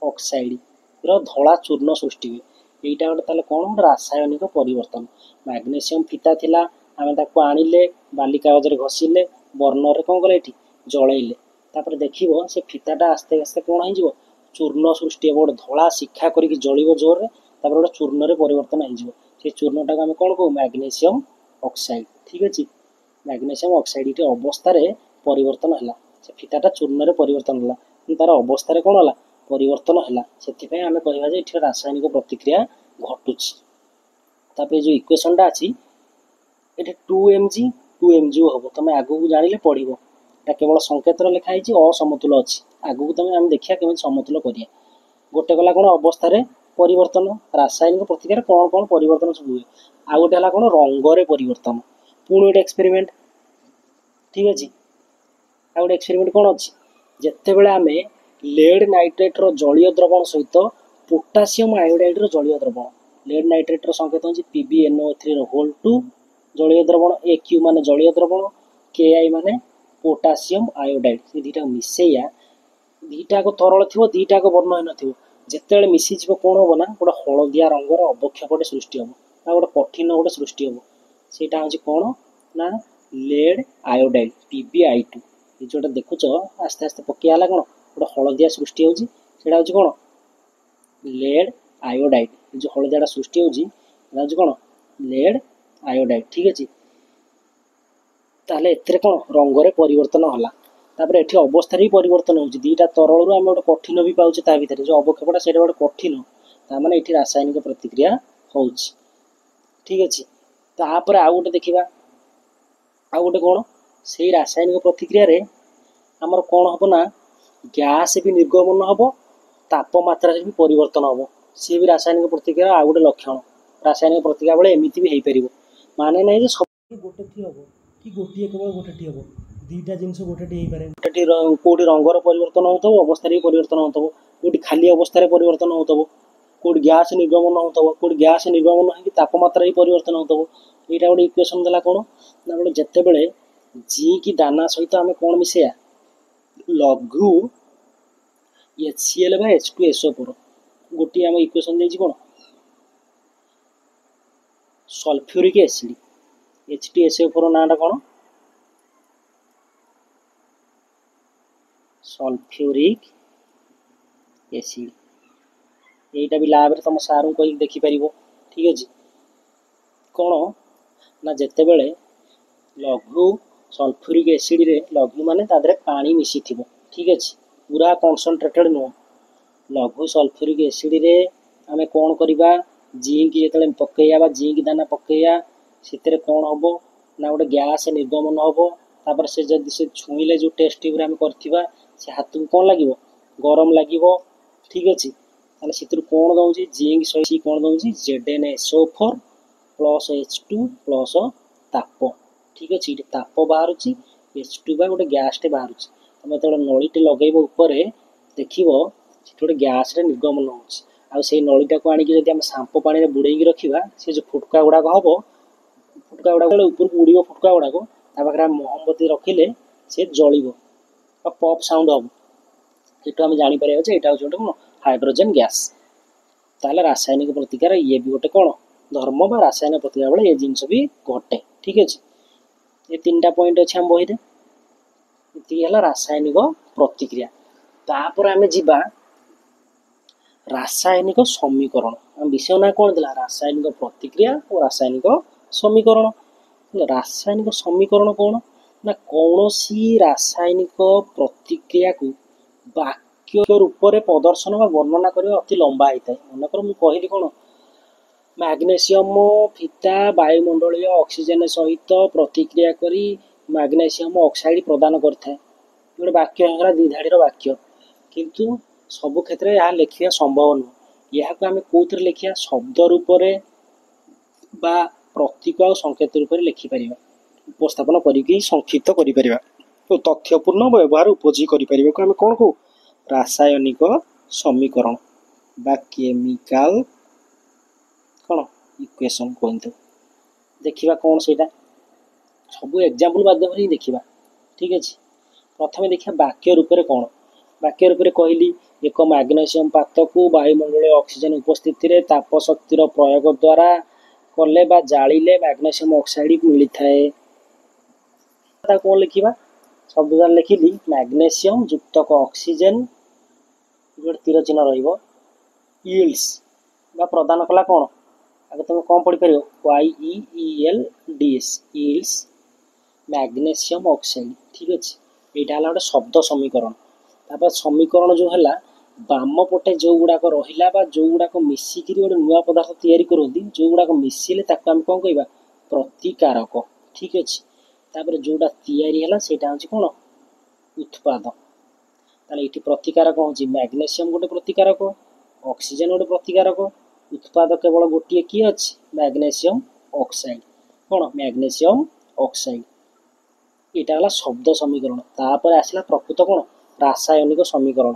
ଅକ୍ସାଇଡ୍ର ଧଳା ଚୂର୍ଣ୍ଣ ସୃଷ୍ଟି ହୁଏ। ଏଇଟା ଗୋଟେ ତାହେଲେ କ'ଣ? ଗୋଟେ ରାସାୟନିକ ପରିବର୍ତ୍ତନ। ମ୍ୟାଗ୍ନେସିୟମ୍ ଫିତା ଥିଲା, ଆମେ ତାକୁ ଆଣିଲେ, ବାଲି କାଗଜରେ ଘଷିଲେ, ବର୍ଣ୍ଣରରେ କ'ଣ କଲେ? ଏଠି ଜଳେଇଲେ। ତାପରେ ଦେଖିବ ସେ ଫିତାଟା ଆସ୍ତେ ଆସ୍ତେ କ'ଣ ହେଇଯିବ, ଚୂର୍ଣ୍ଣ ସୃଷ୍ଟି ହେବ, ଗୋଟେ ଧଳା ଶିଖା କରିକି ଜଳିବ ଜୋରରେ, ତାପରେ ଗୋଟେ ଚୂର୍ଣ୍ଣରେ ପରିବର୍ତ୍ତନ ହେଇଯିବ। ସେ ଚୂର୍ଣ୍ଣଟାକୁ ଆମେ କ'ଣ କହୁ? Magnesium oxide. ଠିକ୍ ଅଛି, ମ୍ୟାଗ୍ନେସିୟମ୍ ଅକ୍ସାଇଡ୍ ଏଠି ଅବସ୍ଥାରେ ପରିବର୍ତ୍ତନ ହେଲା, ସେ ଫିତାଟା ଚୂର୍ଣ୍ଣରେ ପରିବର୍ତ୍ତନ ହେଲା, କିନ୍ତୁ ତାର ଅବସ୍ଥାରେ କ'ଣ ହେଲା? ପରିବର୍ତ୍ତନ ହେଲା। ସେଥିପାଇଁ ଆମେ କହିବା ଯେ ଏଠି ରାସାୟନିକ ପ୍ରତିକ୍ରିୟା ଘଟୁଛି। ତାପରେ ଯେଉଁ ଇକ୍ୱେସନଟା ଅଛି ଏଠି 2 Mg 2 Mg ହେବ, ତମେ ଆଗକୁ ଜାଣିଲେ ପଢ଼ିବ। ଏଟା କେବଳ ସଂକେତରେ ଲେଖା ହେଇଛି, ଅସମତୁଲ ଅଛି। ଆଗକୁ ତମେ ଆମେ ଦେଖିବା କେମିତି ସମତୁଲ କରିବା। ଗୋଟେ ଗଲା କ'ଣ? ଅବସ୍ଥାରେ ପରିବର୍ତ୍ତନ, ରାସାୟନିକ ପ୍ରତିକ୍ରିୟାରେ କ'ଣ କ'ଣ ପରିବର୍ତ୍ତନ ସବୁ ହୁଏ। ଆଉ ଗୋଟେ ହେଲା କ'ଣ? ରଙ୍ଗରେ ପରିବର୍ତ୍ତନ। ପୁଣି ଗୋଟେ ଏକ୍ସପେରିମେଣ୍ଟ। ଠିକ୍ ଅଛି, ଆଉ ଗୋଟେ ଏକ୍ସପେରିମେଣ୍ଟ କ'ଣ ଅଛି? ଯେତେବେଳେ ଆମେ ଲେଡ୍ ନାଇଟ୍ରେଟ୍ର ଜଳୀୟ ଦ୍ରବଣ ସହିତ ପୋଟାସିୟମ୍ ଆୟୋଡାଇଡ୍ର ଜଳୀୟ ଦ୍ରବଣ, ଲେଡ୍ ନାଇଟ୍ରେଟ୍ର ସଂକେତ ହେଉଛି PbNO3ର ହୋଲ୍ ଟୁ ଜଳୀୟ ଦ୍ରବଣ, ଏ କ୍ୟୁ ମାନେ ଜଳୀୟ ଦ୍ରବଣ, କେ I ମାନେ ପୋଟାସିୟମ୍ ଆୟୋଡାଇଡ୍, ସେ ଦୁଇଟାକୁ ମିଶେଇବା, ଦୁଇଟାକ ତରଳ ଥିବ, ଦୁଇଟାକ ବର୍ଣ୍ଣହୀନ ଥିବ। ଯେତେବେଳେ ମିଶିଯିବ କ'ଣ ହେବ ନା ଗୋଟେ ହଳଦିଆ ରଙ୍ଗର ଅବକ୍ଷେପଟେ ସୃଷ୍ଟି ହେବ ବା ଗୋଟେ କଠିନ ଗୋଟେ ସୃଷ୍ଟି ହେବ। ସେଇଟା ହେଉଛି କ'ଣ ନା ଲେଡ୍ ଆୟୋଡାଇଡ୍, PbI2। ଏ ଯେଉଁଟା ଦେଖୁଛ ଆସ୍ତେ ଆସ୍ତେ ପକିଆ ହେଲା, କ'ଣ ଗୋଟେ ହଳଦିଆ ସୃଷ୍ଟି ହେଉଛି, ସେଇଟା ହେଉଛି କ'ଣ? Lead iodide. ଏ ଯେଉଁ ହଳଦିଆଟା ସୃଷ୍ଟି ହେଉଛି ସେଇଟା ହେଉଛି କ'ଣ? Lead iodide. ଠିକ୍ ଅଛି, ତାହେଲେ ଏଥିରେ କ'ଣ ରଙ୍ଗରେ ପରିବର୍ତ୍ତନ ହେଲା। ତାପରେ ଏଠି ଅବସ୍ଥାରେ ବି ପରିବର୍ତ୍ତନ ହେଉଛି। ଦୁଇଟା ତରଳରୁ ଆମେ ଗୋଟେ କଠିନ ବି ପାଉଛେ, ତା ଭିତରେ ଯେଉଁ ଅବକ୍ଷେପଟା ସେଇଟା ଗୋଟେ କଠିନ, ତାମାନେ ଏଠି ରାସାୟନିକ ପ୍ରତିକ୍ରିୟା ହେଉଛି। ଠିକ୍ ଅଛି, ତାପରେ ଆଉ ଗୋଟେ ଦେଖିବା। ଆଉ ଗୋଟେ କ'ଣ? ସେଇ ରାସାୟନିକ ପ୍ରତିକ୍ରିୟାରେ ଆମର କ'ଣ ହେବ ନା ଗ୍ୟାସ୍ ବି ନିର୍ଗମନ ହେବ, ତାପମାତ୍ରାରେ ବି ପରିବର୍ତ୍ତନ ହେବ। ସିଏ ବି ରାସାୟନିକ ପ୍ରତିକ୍ରିୟା ଆଉ ଗୋଟେ ଲକ୍ଷଣ। ରାସାୟନିକ ପ୍ରତିକ୍ରିୟା ବେଳେ ଏମିତି ବି ହେଇପାରିବ, ମାନେ ନାହିଁ ଯେ ସବୁ ଗୋଟେଠି ହେବ କି ଗୋଟିଏ କେବଳ ଗୋଟେଠି ହେବ, ଦୁଇଟା ଜିନିଷ ଗୋଟେଠି ହେଇପାରେ। ଗୋଟେଠି କେଉଁଠି ରଙ୍ଗର ପରିବର୍ତ୍ତନ ହେଉଥିବ, ଅବସ୍ଥାରେ ବି ପରିବର୍ତ୍ତନ ହେଉଥିବ, କେଉଁଠି ଖାଲି ଅବସ୍ଥାରେ ପରିବର୍ତ୍ତନ ହେଉଥିବ, କେଉଁଠି ଗ୍ୟାସ୍ ନିର୍ଗମନ ହେଉଥିବ, କେଉଁଠି ଗ୍ୟାସ୍ ନିର୍ଗମନ ହେଇକି ତାପମାତ୍ରା ବି ପରିବର୍ତ୍ତନ ହେଉଥିବ। ଏଇଟା ଗୋଟେ ଇକ୍ୱେସନ୍ ଦେଲା କ'ଣ ନା ଗୋଟେ ଯେତେବେଳେ ଜିଙ୍କ ଦାନା ସହିତ ଆମେ କ'ଣ ମିଶେଇବା, ଲଘୁ HCl ବା H2SO4, ଗୋଟିଏ ଆମ ଇକ୍ୱେସନ୍ ଦେଇଛି କ'ଣ? Sulphuric acid. H2SO4 ନାଁଟା କ'ଣ? Sulphuric acid. ଏଇଟା ବି ଲାବରେ ତମ ସାର୍ଙ୍କୁ କହିକି ଦେଖିପାରିବ। ଠିକ୍ ଅଛି, କ'ଣ ନା ଯେତେବେଳେ ଲଘୁ ସଲଫ୍ୟୁରିକ୍ ଏସିଡ୍ରେ, ଲଘୁ ମାନେ ତା ଦେହରେ ପାଣି ମିଶିଥିବ, ଠିକ୍ ଅଛି, ପୁରା କନସେନ୍ଟ୍ରେଟେଡ୍ ନୁହଁ, ଲଘୁ ସଲଫ୍ୟୁରିକ୍ ଏସିଡ୍ରେ ଆମେ କ'ଣ କରିବା? ଜିଙ୍କ ଯେତେବେଳେ ପକେଇବା ବା ଜିଙ୍କ ଦାନା ପକେଇବା, ସେଥିରେ କ'ଣ ହେବ ନା ଗୋଟେ ଗ୍ୟାସ୍ ନିର୍ଗମନ ହେବ। ତାପରେ ସେ ଯଦି ସେ ଛୁଇଁଲେ, ଯେଉଁ ଟେଷ୍ଟ ଟ୍ୟୁବ୍ରେ ଆମେ କରିଥିବା, ସେ ହାତକୁ କ'ଣ ଲାଗିବ? ଗରମ ଲାଗିବ। ଠିକ୍ ଅଛି, ତାହେଲେ ସେଥିରୁ କ'ଣ ଦେଉଛି? ଜିଙ୍କ ସହିତ କ'ଣ ଦେଉଛି? ZnSO4 plus H2 plus ତାପ। ଠିକ୍ ଅଛି, ଏଠି ତାପ ବାହାରୁଛି, H2 ବା ଗୋଟେ ଗ୍ୟାସ୍ଟେ ବାହାରୁଛି। ତମେ ଯେତେବେଳେ ନଳୀଟେ ଲଗେଇବ ଉପରେ, ଦେଖିବ ସେଠି ଗୋଟେ ଗ୍ୟାସ୍ରେ ନିର୍ଗମନ ହେଉଛି। ଆଉ ସେଇ ନଳୀଟାକୁ ଆଣିକି ଯଦି ଆମେ ସାମ୍ପୋ ପାଣିରେ ବୁଡ଼େଇକି ରଖିବା, ସେ ଯେଉଁ ଫୁଟକା ଗୁଡ଼ାକ ହେବ, ଫୁଟକା ଗୁଡ଼ାକ ଉପରକୁ ଉଡ଼ିବ, ଫୁଟକା ଗୁଡ଼ାକ, ତା ପାଖରେ ଆମେ ମହମବତୀ ରଖିଲେ ସେ ଜଳିବ ବା ପପ୍ ସାଉଣ୍ଡ ହେବ। ସେଠୁ ଆମେ ଜାଣିପାରିବା ଯେ ଏଇଟା ହେଉଛି ଗୋଟେ କ'ଣ? Hydrogen gas. ତାହେଲେ ରାସାୟନିକ ପ୍ରତିକ୍ରିୟାର ଇଏ ବି ଗୋଟେ କ'ଣ ଧର୍ମ ବା ରାସାୟନିକ ପ୍ରତିକ୍ରିୟା ବେଳେ ଏ ଜିନିଷ ବି ଘଟେ। ଠିକ୍ ଅଛି, ଏ ତିନିଟା ପଏଣ୍ଟ ଅଛି ଆମ ବହିରେ। ଏତିକି ହେଲା ରାସାୟନିକ ପ୍ରତିକ୍ରିୟା। ତାପରେ ଆମେ ଯିବା ରାସାୟନିକ ସମୀକରଣ। ଆମ ବିଷୟ ନାଁ କ'ଣ ଥିଲା? ରାସାୟନିକ ପ୍ରତିକ୍ରିୟା ଓ ରାସାୟନିକ ସମୀକରଣ। ରାସାୟନିକ ସମୀକରଣ କ'ଣ ନା କୌଣସି ରାସାୟନିକ ପ୍ରତିକ୍ରିୟାକୁ ବାକ୍ୟ ରୂପରେ ପ୍ରଦର୍ଶନ ବା ବର୍ଣ୍ଣନା କରିବା ଅତି ଲମ୍ବା ହେଇଥାଏ। ମନେକର ମୁଁ କହିଲି କ'ଣ, ମ୍ୟାଗ୍ନେସିୟମ ଫିତା ବାୟୁମଣ୍ଡଳୀୟ ଅକ୍ସିଜେନ ସହିତ ପ୍ରତିକ୍ରିୟା କରି ମ୍ୟାଗ୍ନେସିୟମ ଅକ୍ସାଇଡ୍ ପ୍ରଦାନ କରିଥାଏ। ଗୋଟେ ବାକ୍ୟ ହେଇଗଲା, ଦୁଇ ଧାଡ଼ିର ବାକ୍ୟ। କିନ୍ତୁ ସବୁ କ୍ଷେତ୍ରରେ ଏହା ଲେଖିବା ସମ୍ଭବ ନୁହଁ। ଏହାକୁ ଆମେ କେଉଁଥିରେ ଲେଖିବା? ଶବ୍ଦ ରୂପରେ ବା ପ୍ରତୀକ ଆଉ ସଂକେତ ରୂପରେ ଲେଖିପାରିବା, ଉପସ୍ଥାପନ କରିକି ସଂକ୍ଷିପ୍ତ କରିପାରିବା ଓ ତଥ୍ୟପୂର୍ଣ୍ଣ ବ୍ୟବହାର ଉପଯୋଗୀ କରିପାରିବାକୁ ଆମେ କ'ଣ କହୁ? ରାସାୟନିକ ସମୀକରଣ ବା କେମିକାଲ କ'ଣ ଇକ୍ୱେସନ୍ କୁହନ୍ତୁ। ଦେଖିବା କ'ଣ ସେଇଟା, ସବୁ ଏକ୍ଜାମ୍ପଲ୍ ମାଧ୍ୟମରେ ହିଁ ଦେଖିବା। ଠିକ୍ ଅଛି, ପ୍ରଥମେ ଦେଖିବା ବାକ୍ୟ ରୂପରେ କ'ଣ। ବାକ୍ୟ ରୂପରେ କହିଲି, ଏକ ମ୍ୟାଗ୍ନେସିୟମ ପାତକୁ ବାୟୁମଣ୍ଡଳୀୟ ଅକ୍ସିଜେନ ଉପସ୍ଥିତିରେ ତାପ ଶକ୍ତିର ପ୍ରୟୋଗ ଦ୍ୱାରା କଲେ ବା ଜାଳିଲେ ମ୍ୟାଗ୍ନେସିୟମ ଅକ୍ସାଇଡ୍ ମିଳିଥାଏ। ତାକୁ କ'ଣ ଲେଖିବା? ଶବ୍ଦଟା ଲେଖିଲି ମ୍ୟାଗ୍ନେସିୟମ ଯୁକ୍ତକ ଅକ୍ସିଜେନ, ଗୋଟେ ତୀର ଚିହ୍ନ ରହିବ, ଇଲ୍ଡସ୍ ବା ପ୍ରଦାନ କଲା କ'ଣ? ଆଗ ତୁମେ କ'ଣ ପଢ଼ିପାରିବ? YEELDS, yields magnesium oxide. ଠିକ୍ ଅଛି, ଏଇଟା ହେଲା ଗୋଟେ ଶବ୍ଦ ସମୀକରଣ। ତାପରେ ସମୀକରଣ ଯେଉଁ ହେଲା, ବାମ ପଟେ ଯେଉଁଗୁଡ଼ାକ ରହିଲା ବା ଯେଉଁଗୁଡ଼ାକ ମିଶିକିରି ଗୋଟେ ନୂଆ ପଦାର୍ଥ ତିଆରି କରନ୍ତି, ଯେଉଁଗୁଡ଼ାକ ମିଶିଲେ ତାକୁ ଆମେ କ'ଣ କହିବା? ପ୍ରତିକାରକ। ଠିକ୍ ଅଛି, ତାପରେ ଯେଉଁଟା ତିଆରି ହେଲା ସେଇଟା ହେଉଛି କ'ଣ? ଉତ୍ପାଦ। ତାହେଲେ ଏଇଠି ପ୍ରତିକାରକ ହେଉଛି ମ୍ୟାଗ୍ନେସିୟମ ଗୋଟେ ପ୍ରତିକାରକ, ଅକ୍ସିଜେନ ଗୋଟେ ପ୍ରତିକାରକ, ଉତ୍ପାଦ କେବଳ ଗୋଟିଏ କିଏ ଅଛି? Magnesium oxide. କ'ଣ? Magnesium oxide. ଏଇଟା ହେଲା ଶବ୍ଦ ସମୀକରଣ। ତାପରେ ଆସିଲା ପ୍ରକୃତ କ'ଣ? ରାସାୟନିକ ସମୀକରଣ।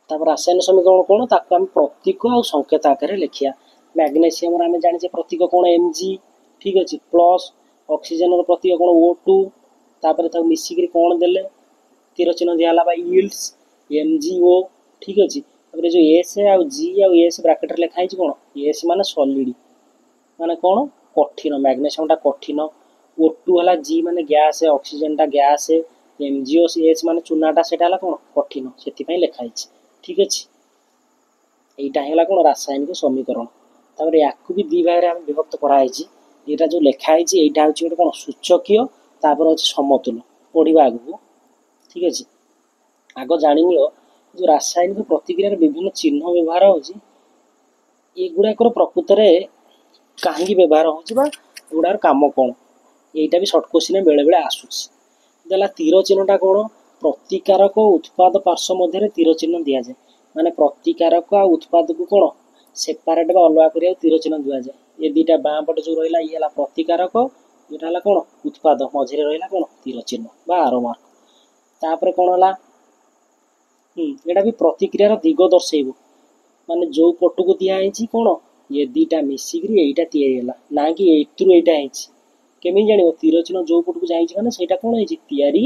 ତାପରେ ରାସାୟନିକ ସମୀକରଣ କ'ଣ? ତାକୁ ଆମେ ପ୍ରତୀକ ଆଉ ସଂକେତ ଆକାରରେ ଲେଖିବା। ମ୍ୟାଗ୍ନେସିୟମର ଆମେ ଜାଣିଛେ ପ୍ରତୀକ କ'ଣ? Mg। ଠିକ୍ ଅଛି, ପ୍ଲସ୍ ଅକ୍ସିଜେନର ପ୍ରତୀକ କ'ଣ? O2। ତାପରେ ତାକୁ ମିଶିକିରି କ'ଣ ଦେଲେ? ତୀର ଚିହ୍ନ ଦିଆହେଲା ବା ଇଲ୍ଡସ୍ MgO। ଠିକ୍ ଅଛି, ତାପରେ ଯେଉଁ ଏସ୍ ଆଉ ଜି ଆଉ ଏସ୍ ବ୍ରାକେଟରେ ଲେଖା ହେଇଛି କ'ଣ? ଏସ୍ ମାନେ ସଲିଡ୍, ମାନେ କ'ଣ? କଠିନ, ମ୍ୟାଗ୍ନେସିୟମଟା କଠିନ। O2 ହେଲା ଜି ମାନେ ଗ୍ୟାସ୍, ଅକ୍ସିଜେନଟା ଗ୍ୟାସ୍, MgO S ମାନେ ଚୁନାଟା, ସେଇଟା ହେଲା କ'ଣ? କଠିନ, ସେଥିପାଇଁ ଲେଖା ହେଇଛି। ଠିକ୍ ଅଛି, ଏଇଟା ହେଇଗଲା କ'ଣ? ରାସାୟନିକ ସମୀକରଣ। ତାପରେ ୟାକୁ ବି ଦୁଇ ଭାଗରେ ଆମେ ବିଭକ୍ତ କରାହେଇଛି। ଏଇଟା ଯେଉଁ ଲେଖା ହେଇଛି ଏଇଟା ହେଉଛି ଗୋଟେ କ'ଣ? ସୂଚକୀୟ, ତାପରେ ଅଛି ସମତୁଲ, ପଢ଼ିବା ଆଗକୁ। ଠିକ୍ ଅଛି, ଆଗ ଜାଣିନିଅ ଯେଉଁ ରାସାୟନିକ ପ୍ରତିକ୍ରିୟାରେ ବିଭିନ୍ନ ଚିହ୍ନ ବ୍ୟବହାର ହେଉଛି, ଏଗୁଡ଼ାକର ପ୍ରକୃତରେ କାହିଁକି ବ୍ୟବହାର ହେଉଛି ବା ଏଗୁଡ଼ାକର କାମ କ'ଣ, ଏଇଟା ବି ସର୍ଟ କୋଶ୍ଚିନ୍ ବେଳେବେଳେ ଆସୁଛି। ଦେଲା ତୀର ଚିହ୍ନଟା କ'ଣ? ପ୍ରତିକାରକ ଉତ୍ପାଦ ପାର୍ଶ୍ୱ ମଧ୍ୟରେ ତୀର ଚିହ୍ନ ଦିଆଯାଏ। ମାନେ ପ୍ରତିକାରକ ଆଉ ଉତ୍ପାଦକୁ କ'ଣ ସେପାରେଟ୍ ବା ଅଲଗା କରିବାକୁ ତୀର ଚିହ୍ନ ଦିଆଯାଏ। ଏ ଦୁଇଟା ବାଁ ପଟେ ଯେଉଁ ରହିଲା ଇଏ ହେଲା ପ୍ରତିକାରକ, ଏଇଟା ହେଲା କ'ଣ? ଉତ୍ପାଦ, ମଝିରେ ରହିଲା କ'ଣ? ତୀର ଚିହ୍ନ ବା ଆରୋ ମାର୍କ। ତାପରେ କ'ଣ ହେଲା? ଏଇଟା ବି ପ୍ରତିକ୍ରିୟାର ଦିଗ ଦର୍ଶେଇବ, ମାନେ ଯେଉଁ ପଟକୁ ଦିଆହେଇଛି କ'ଣ ଏ ଦୁଇଟା ମିଶିକିରି ଏଇଟା ତିଆରି ହେଲା, ନା କି ଏଇଥିରୁ ଏଇଟା ହେଇଛି। କେମିତି ଜାଣିବ? ତୀର ଚିହ୍ନ ଯେଉଁ ପଟକୁ ଯାଇଛି ମାନେ ସେଇଟା କ'ଣ ହେଇଛି? ତିଆରି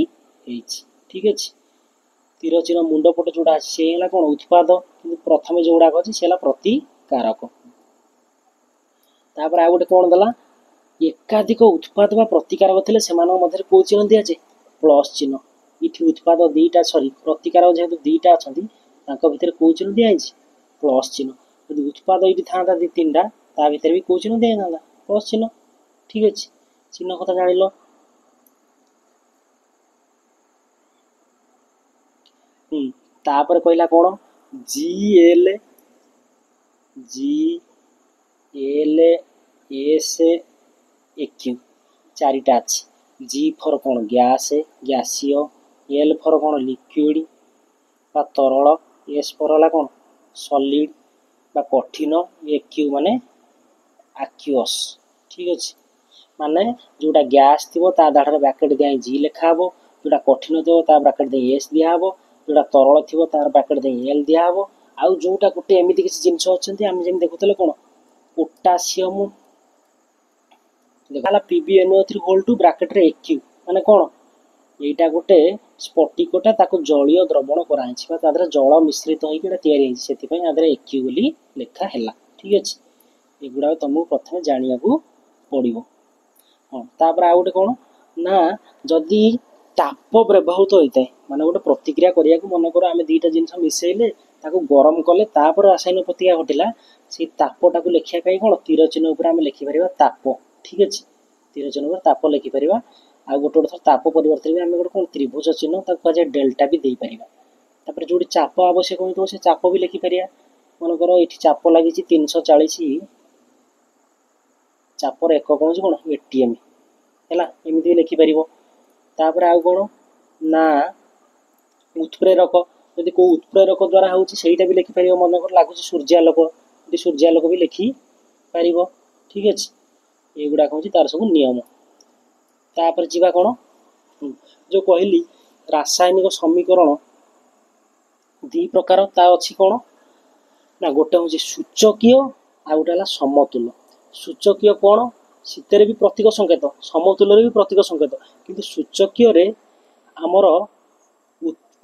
ହେଇଛି। ଠିକ୍ ଅଛି, ତୀର ଚିହ୍ନ ମୁଣ୍ଡ ପଟେ ଯେଉଁଟା ଅଛି ସେ ହେଲା କ'ଣ? ଉତ୍ପାଦ, କିନ୍ତୁ ପ୍ରଥମେ ଯେଉଁଗୁଡ଼ାକ ଅଛି ସେ ହେଲା ପ୍ରତିକାରକ। ତାପରେ ଆଉ ଗୋଟେ କ'ଣ ଦେଲା? ଏକାଧିକ ଉତ୍ପାଦ ବା ପ୍ରତିକାରକ ଥିଲେ ସେମାନଙ୍କ ମଧ୍ୟରେ କେଉଁ ଚିହ୍ନ ଦିଆଯାଏ? ପ୍ଲସ୍ ଚିହ୍ନ। ଏଠି ଉତ୍ପାଦ ଦୁଇଟା, ସରି ପ୍ରତିକାରକ ଯେହେତୁ ଦୁଇଟା ଅଛନ୍ତି, ତାଙ୍କ ଭିତରେ କେଉଁ ଚିହ୍ନ ଦିଆହେଇଛି? ପ୍ଲସ୍ ଚିହ୍ନ। ଯଦି ଉତ୍ପାଦ ଏଇଠି ଥାନ୍ତା ଦୁଇ ତିନିଟା, ତା ଭିତରେ ବି କେଉଁ ଚିହ୍ନ ଦିଆହେଇଥାନ୍ତା? ପ୍ଲସ୍ ଚିହ୍ନ। ଠିକ୍ ଅଛି, ଚିହ୍ନ କଥା ଜାଣିଲ। ତାପରେ କହିଲା କ'ଣ? G L G L S A Q, ଚାରିଟା ଅଛି। ଜି ଫର୍ କ'ଣ? ଗ୍ୟାସ୍, ଗ୍ୟାସୀୟ। ଏଲ୍ ଫର୍ କ'ଣ? ଲିକ୍ୱିଡ଼ ବା ତରଳ। ଏସ୍ ଫର୍ ହେଲା କ'ଣ? ସଲିଡ୍ ବା କଠିନ। ଏ କ୍ୟୁ ମାନେ ଆକ୍ୟୁଅସ୍। ଠିକ୍ ଅଛି, ମାନେ ଯେଉଁଟା ଗ୍ୟାସ୍ ଥିବ ତା ଦାଢ଼ରେ ବ୍ରାକେଟ୍ ଦିଆ ଜି ଲେଖା ହେବ, ଯେଉଁଟା କଠିନ ଥିବ ତା ବ୍ରାକେଟ୍ ଦେଇ ଏସ୍ ଦିଆହେବ, ଯେଉଁଟା ତରଳ ଥିବ ତାର ବ୍ରାକେଟ୍ ଦେଇ ଏଲ୍ ଦିଆହେବ। ଆଉ ଯେଉଁଟା ଗୋଟେ ଏମିତି କିଛି ଜିନିଷ ଅଛନ୍ତି, ଆମେ ଯେମିତି ଦେଖୁଥିଲେ କ'ଣ? ପୋଟାସିୟମ ଦେଖା ହେଲା PbNO3 whole two ବ୍ରାକେଟ୍ରେ ଏ କ୍ୟୁ, ମାନେ କ'ଣ? ଏଇଟା ଗୋଟେ ସ୍ଫଟିକଟା, ତାକୁ ଜଳୀୟ ଦ୍ରବଣ କରାହେଇଛି ବା ତା ଦେହରେ ଜଳ ମିଶ୍ରିତ ହେଇକି ଏଇଟା ତିଆରି ହେଇଛି, ସେଥିପାଇଁ ଆ ଦେହରେ ଏ କ୍ୟୁ ବୋଲି ଲେଖା ହେଲା। ଠିକ୍ ଅଛି, ଏଗୁଡ଼ାକ ତମକୁ ପ୍ରଥମେ ଜାଣିବାକୁ ପଡ଼ିବ। ହଁ, ତାପରେ ଆଉ ଗୋଟେ କ'ଣ ନା, ଯଦି ତାପ ବ୍ୟବହୃତ ହୋଇଥାଏ, ମାନେ ଗୋଟେ ପ୍ରତିକ୍ରିୟା କରିବାକୁ ମନେକର ଆମେ ଦୁଇଟା ଜିନିଷ ମିଶେଇଲେ, ତାକୁ ଗରମ କଲେ, ତାପରେ ରାସାୟନିକ ପ୍ରତିକ୍ରିୟା ଘଟିଲା, ସେଇ ତାପଟାକୁ ଲେଖିବା ପାଇଁ କ'ଣ? ତୀର ଚିହ୍ନ ଉପରେ ଆମେ ଲେଖିପାରିବା ତାପ। ଠିକ୍ ଅଛି, ତୀର ଚିହ୍ନ ଉପରେ ତାପ ଲେଖିପାରିବା। ଆଉ ଗୋଟେ ଗୋଟେ ଥର ତାପ ପରିବର୍ତ୍ତରେ ବି ଆମେ ଗୋଟେ କ'ଣ ତ୍ରିଭୁଜ ଚିହ୍ନ, ତାକୁ କୁହାଯାଏ ଡେଲ୍ଟା ବି ଦେଇପାରିବା। ତାପରେ ଯେଉଁଠି ଚାପ ଆବଶ୍ୟକ ହୋଇଥିବ ସେ ଚାପ ବି ଲେଖିପାରିବା। ମନେକର ଏଇଠି ଚାପ ଲାଗିଛି 340, ଚାପର ଏକକ ହେଉଛି କ'ଣ? ATM ହେଲା, ଏମିତି ବି ଲେଖିପାରିବ। ତାପରେ ଆଉ କ'ଣ ନା ଉତ୍ପ୍ରେରକ, ଯଦି କେଉଁ ଉତ୍ପ୍ରେରକ ଦ୍ୱାରା ହେଉଛି ସେଇଟା ବି ଲେଖିପାରିବ। ମନେକର ଲାଗୁଛି ସୂର୍ଯ୍ୟାଲୋକ, ଏଠି ସୂର୍ଯ୍ୟାଲୋକ ବି ଲେଖିପାରିବ। ଠିକ୍ ଅଛି, ଏଗୁଡ଼ାକ ହେଉଛି ତାର ସବୁ ନିୟମ। ତାପରେ ଯିବା କ'ଣ? ଯେଉଁ କହିଲି ରାସାୟନିକ ସମୀକରଣ ଦୁଇ ପ୍ରକାର, ତା ଅଛି କ'ଣ ନା ଗୋଟେ ହେଉଛି ସୂଚକୀୟ ଆଉ ଗୋଟେ ହେଲା ସମତୁଲ। ସୂଚକୀୟ କ'ଣ? ସେଥିରେ ବି ପ୍ରତୀକ ସଂକେତ, ସମତୁଲରେ ବି ପ୍ରତୀକ ସଂକେତ, କିନ୍ତୁ ସୂଚକୀୟରେ ଆମର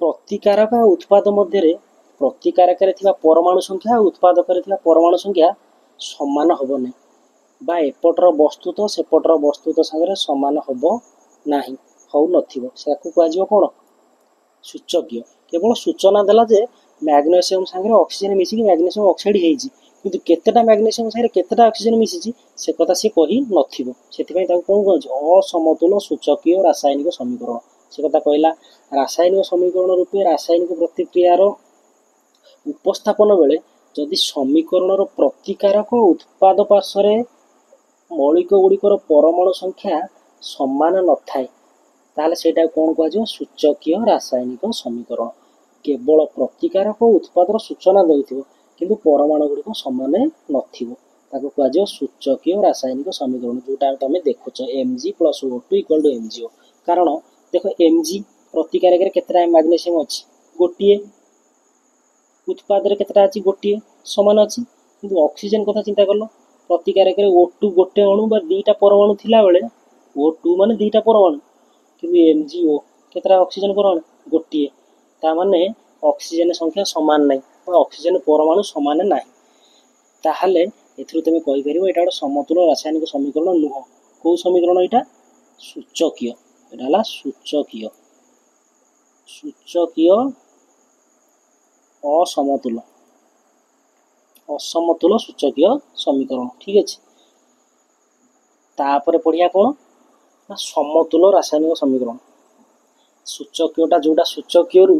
ପ୍ରତିକାରକ ଆଉ ଉତ୍ପାଦ ମଧ୍ୟରେ ପ୍ରତିକାରକରେ ଥିବା ପରମାଣୁ ସଂଖ୍ୟା ଆଉ ଉତ୍ପାଦକରେ ଥିବା ପରମାଣୁ ସଂଖ୍ୟା ସମାନ ହେବ ନାହିଁ, ବା ଏପଟର ବସ୍ତୁତ ସେପଟର ବସ୍ତୁତ ସାଙ୍ଗରେ ସମାନ ହେବ ନାହିଁ। ହେଉନଥିବ, ତାକୁ କୁହାଯିବ କ'ଣ? ସୂଚକୀୟ। କେବଳ ସୂଚନା ଦେଲା ଯେ ମ୍ୟାଗ୍ନେସିୟମ୍ ସାଙ୍ଗରେ ଅକ୍ସିଜେନ୍ ମିଶିକି ମ୍ୟାଗ୍ନେସିୟମ୍ ଅକ୍ସାଇଡ୍ ହେଇଛି, କିନ୍ତୁ କେତେଟା ମ୍ୟାଗ୍ନେସିୟମ୍ ସାଙ୍ଗରେ କେତେଟା ଅକ୍ସିଜେନ୍ ମିଶିଛି ସେ କଥା ସିଏ କହିନଥିବ। ସେଥିପାଇଁ ତାକୁ କ'ଣ କୁହାଯାଉଛି? ଅସମତୁଲ ସୂଚକୀୟ ରାସାୟନିକ ସମୀକରଣ। ସେ କଥା କହିଲା, ରାସାୟନିକ ସମୀକରଣ ରୂପେ ରାସାୟନିକ ପ୍ରତିକ୍ରିୟାର ଉପସ୍ଥାପନ ବେଳେ ଯଦି ସମୀକରଣର ପ୍ରତିକାରକ ଉତ୍ପାଦ ପାର୍ଶ୍ୱରେ ମୌଳିକ ଗୁଡ଼ିକର ପରମାଣୁ ସଂଖ୍ୟା ସମାନ ନଥାଏ, ତାହେଲେ ସେଇଟାକୁ କ'ଣ କୁହାଯିବ? ସୂଚକୀୟ ରାସାୟନିକ ସମୀକରଣ। କେବଳ ପ୍ରତିକାରକ ଉତ୍ପାଦର ସୂଚନା ଦେଉଥିବ କିନ୍ତୁ ପରମାଣୁ ଗୁଡ଼ିକ ସମାନ ନଥିବ, ତାକୁ କୁହାଯିବ ସୂଚକୀୟ ରାସାୟନିକ ସମୀକରଣ, ଯେଉଁଟା ତମେ ଦେଖୁଛ Mg plus O2 equal to MgO। କାରଣ ଦେଖ, Mg ପ୍ରତିକାରକରେ କେତେଟା ମ୍ୟାଗ୍ନେସିୟମ୍ ଅଛି? ଗୋଟିଏ। ଉତ୍ପାଦରେ କେତେଟା ଅଛି? ଗୋଟିଏ। ସମାନ ଅଛି। କିନ୍ତୁ ଅକ୍ସିଜେନ୍ କଥା ଚିନ୍ତା କଲ, ପ୍ରତିକାରକରେ O2 ଗୋଟେ ଅଣୁ ବା ଦୁଇଟା ପରମାଣୁ ଥିଲାବେଳେ, O2 ମାନେ ଦୁଇଟା ପରମାଣୁ, କିନ୍ତୁ MgO କେତେଟା ଅକ୍ସିଜେନ୍ ପରମାଣୁ? ଗୋଟିଏ। ତା ମାନେ ଅକ୍ସିଜେନ୍ ସଂଖ୍ୟା ସମାନ ନାହିଁ ବା ଅକ୍ସିଜେନ୍ ପରମାଣୁ ସମାନ ନାହିଁ। ତାହେଲେ ଏଥିରୁ ତୁମେ କହିପାରିବ ଏଇଟା ଗୋଟେ ସମତୁଲ ରାସାୟନିକ ସମୀକରଣ ନୁହଁ। କେଉଁ ସମୀକରଣ ଏଇଟା? ସୂଚକୀୟ। ଏଇଟା ହେଲା ସୂଚକୀୟ, ସୂଚକୀୟ ଅସମତୁଲ, ଅସମତୁଲ ସୂଚକୀୟ ସମୀକରଣ। ଠିକ୍ ଅଛି। ତାପରେ ପଢ଼ିବା କ'ଣ ନା ସମତୁଲ ରାସାୟନିକ ସମୀକରଣ। ସୂଚକୀୟଟା ଯେଉଁଟା ସୂଚକୀୟରୁ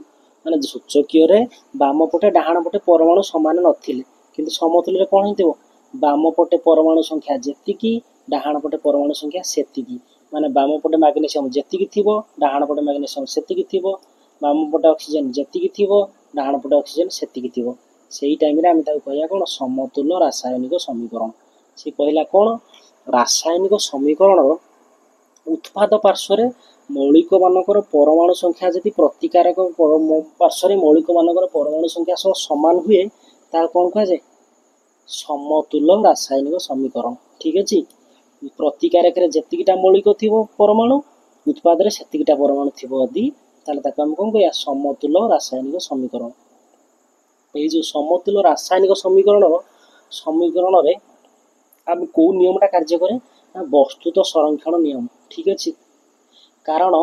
ମାନେ ସୂଚକୀୟରେ ବାମ ପଟେ ଡାହାଣ ପଟେ ପରମାଣୁ ସମାନ ନଥିଲେ, କିନ୍ତୁ ସମତୁଲରେ କ'ଣ ହେଇଥିବ? ବାମ ପଟେ ପରମାଣୁ ସଂଖ୍ୟା ଯେତିକି, ଡାହାଣ ପଟେ ପରମାଣୁ ସଂଖ୍ୟା ସେତିକି। ମାନେ ବାମ ପଟେ ମ୍ୟାଗ୍ନେସିୟମ୍ ଯେତିକି ଥିବ, ଡାହାଣ ପଟେ ମ୍ୟାଗ୍ନେସିୟମ୍ ସେତିକି ଥିବ। ବାମ ପଟେ ଅକ୍ସିଜେନ୍ ଯେତିକି ଥିବ, ଡାହାଣ ପଟେ ଅକ୍ସିଜେନ୍ ସେତିକି ଥିବ। ସେଇ ଟାଇମ୍ରେ ଆମେ ତାକୁ କହିବା କ'ଣ? ସମତୁଲ ରାସାୟନିକ ସମୀକରଣ। ସେ କହିଲା କ'ଣ? ରାସାୟନିକ ସମୀକରଣର ଉତ୍ପାଦ ପାର୍ଶ୍ୱରେ ମୌଳିକମାନଙ୍କର ପରମାଣୁ ସଂଖ୍ୟା ଯଦି ପ୍ରତିକାରକ ପାର୍ଶ୍ୱରେ ମୌଳିକମାନଙ୍କର ପରମାଣୁ ସଂଖ୍ୟା ସହ ସମାନ ହୁଏ, ତାହା କ'ଣ କୁହାଯାଏ? ସମତୁଲ ରାସାୟନିକ ସମୀକରଣ। ଠିକ୍ ଅଛି। ପ୍ରତିକାରକରେ ଯେତିକିଟା ମୌଳିକ ଥିବ ପରମାଣୁ, ଉତ୍ପାଦରେ ସେତିକିଟା ପରମାଣୁ ଥିବ ଯଦି, ତାହେଲେ ତାକୁ ଆମେ କ'ଣ କହିବା? ସମତୁଲ ରାସାୟନିକ ସମୀକରଣ। ଏଇ ଯେଉଁ ସମତୁଲ ରାସାୟନିକ ସମୀକରଣର ସମୀକରଣରେ ଆମେ କେଉଁ ନିୟମଟା କାର୍ଯ୍ୟ କରେ ନା ବସ୍ତୁତ ସଂରକ୍ଷଣ ନିୟମ। ଠିକ୍ ଅଛି। କାରଣ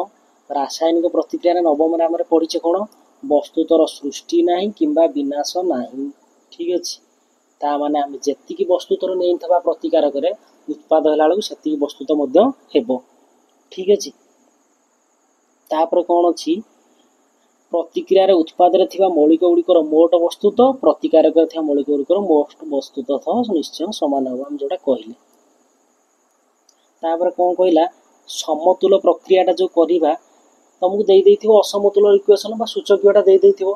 ରାସାୟନିକ ପ୍ରତିକ୍ରିୟାରେ ନବମରେ ଆମର ପଢ଼ିଛେ କ'ଣ? ବସ୍ତୁତର ସୃଷ୍ଟି ନାହିଁ କିମ୍ବା ବିନାଶ ନାହିଁ। ଠିକ୍ ଅଛି। ତା ମାନେ ଆମେ ଯେତିକି ବସ୍ତୁତର ନେଇଥିବା ପ୍ରତିକାରକରେ, ଉତ୍ପାଦ ହେଲା ବେଳକୁ ସେତିକି ବସ୍ତୁତ ମଧ୍ୟ ହେବ। ଠିକ୍ ଅଛି। ତାପରେ କ'ଣ ଅଛି? ପ୍ରତିକ୍ରିୟାରେ ଉତ୍ପାଦରେ ଥିବା ମୌଳିକ ଗୁଡ଼ିକର ମୋଟ ବସ୍ତୁତ ପ୍ରତିକାରକରେ ଥିବା ମୌଳିକ ଗୁଡ଼ିକର ମୋଟ ବସ୍ତୁତ ସହ ନିଶ୍ଚୟ ସମାନ ହେବ, ଆମେ ଯେଉଁଟା କହିଲେ। ତାପରେ କ'ଣ କହିଲା? ସମତୁଲ ପ୍ରକ୍ରିୟାଟା ଯେଉଁ କରିବା, ତମକୁ ଦେଇଦେଇଥିବ ଅସମତୁଲ ଇକ୍ୱେସନ୍ ବା ସୂଚକୀୟଟା ଦେଇଦେଇଥିବ,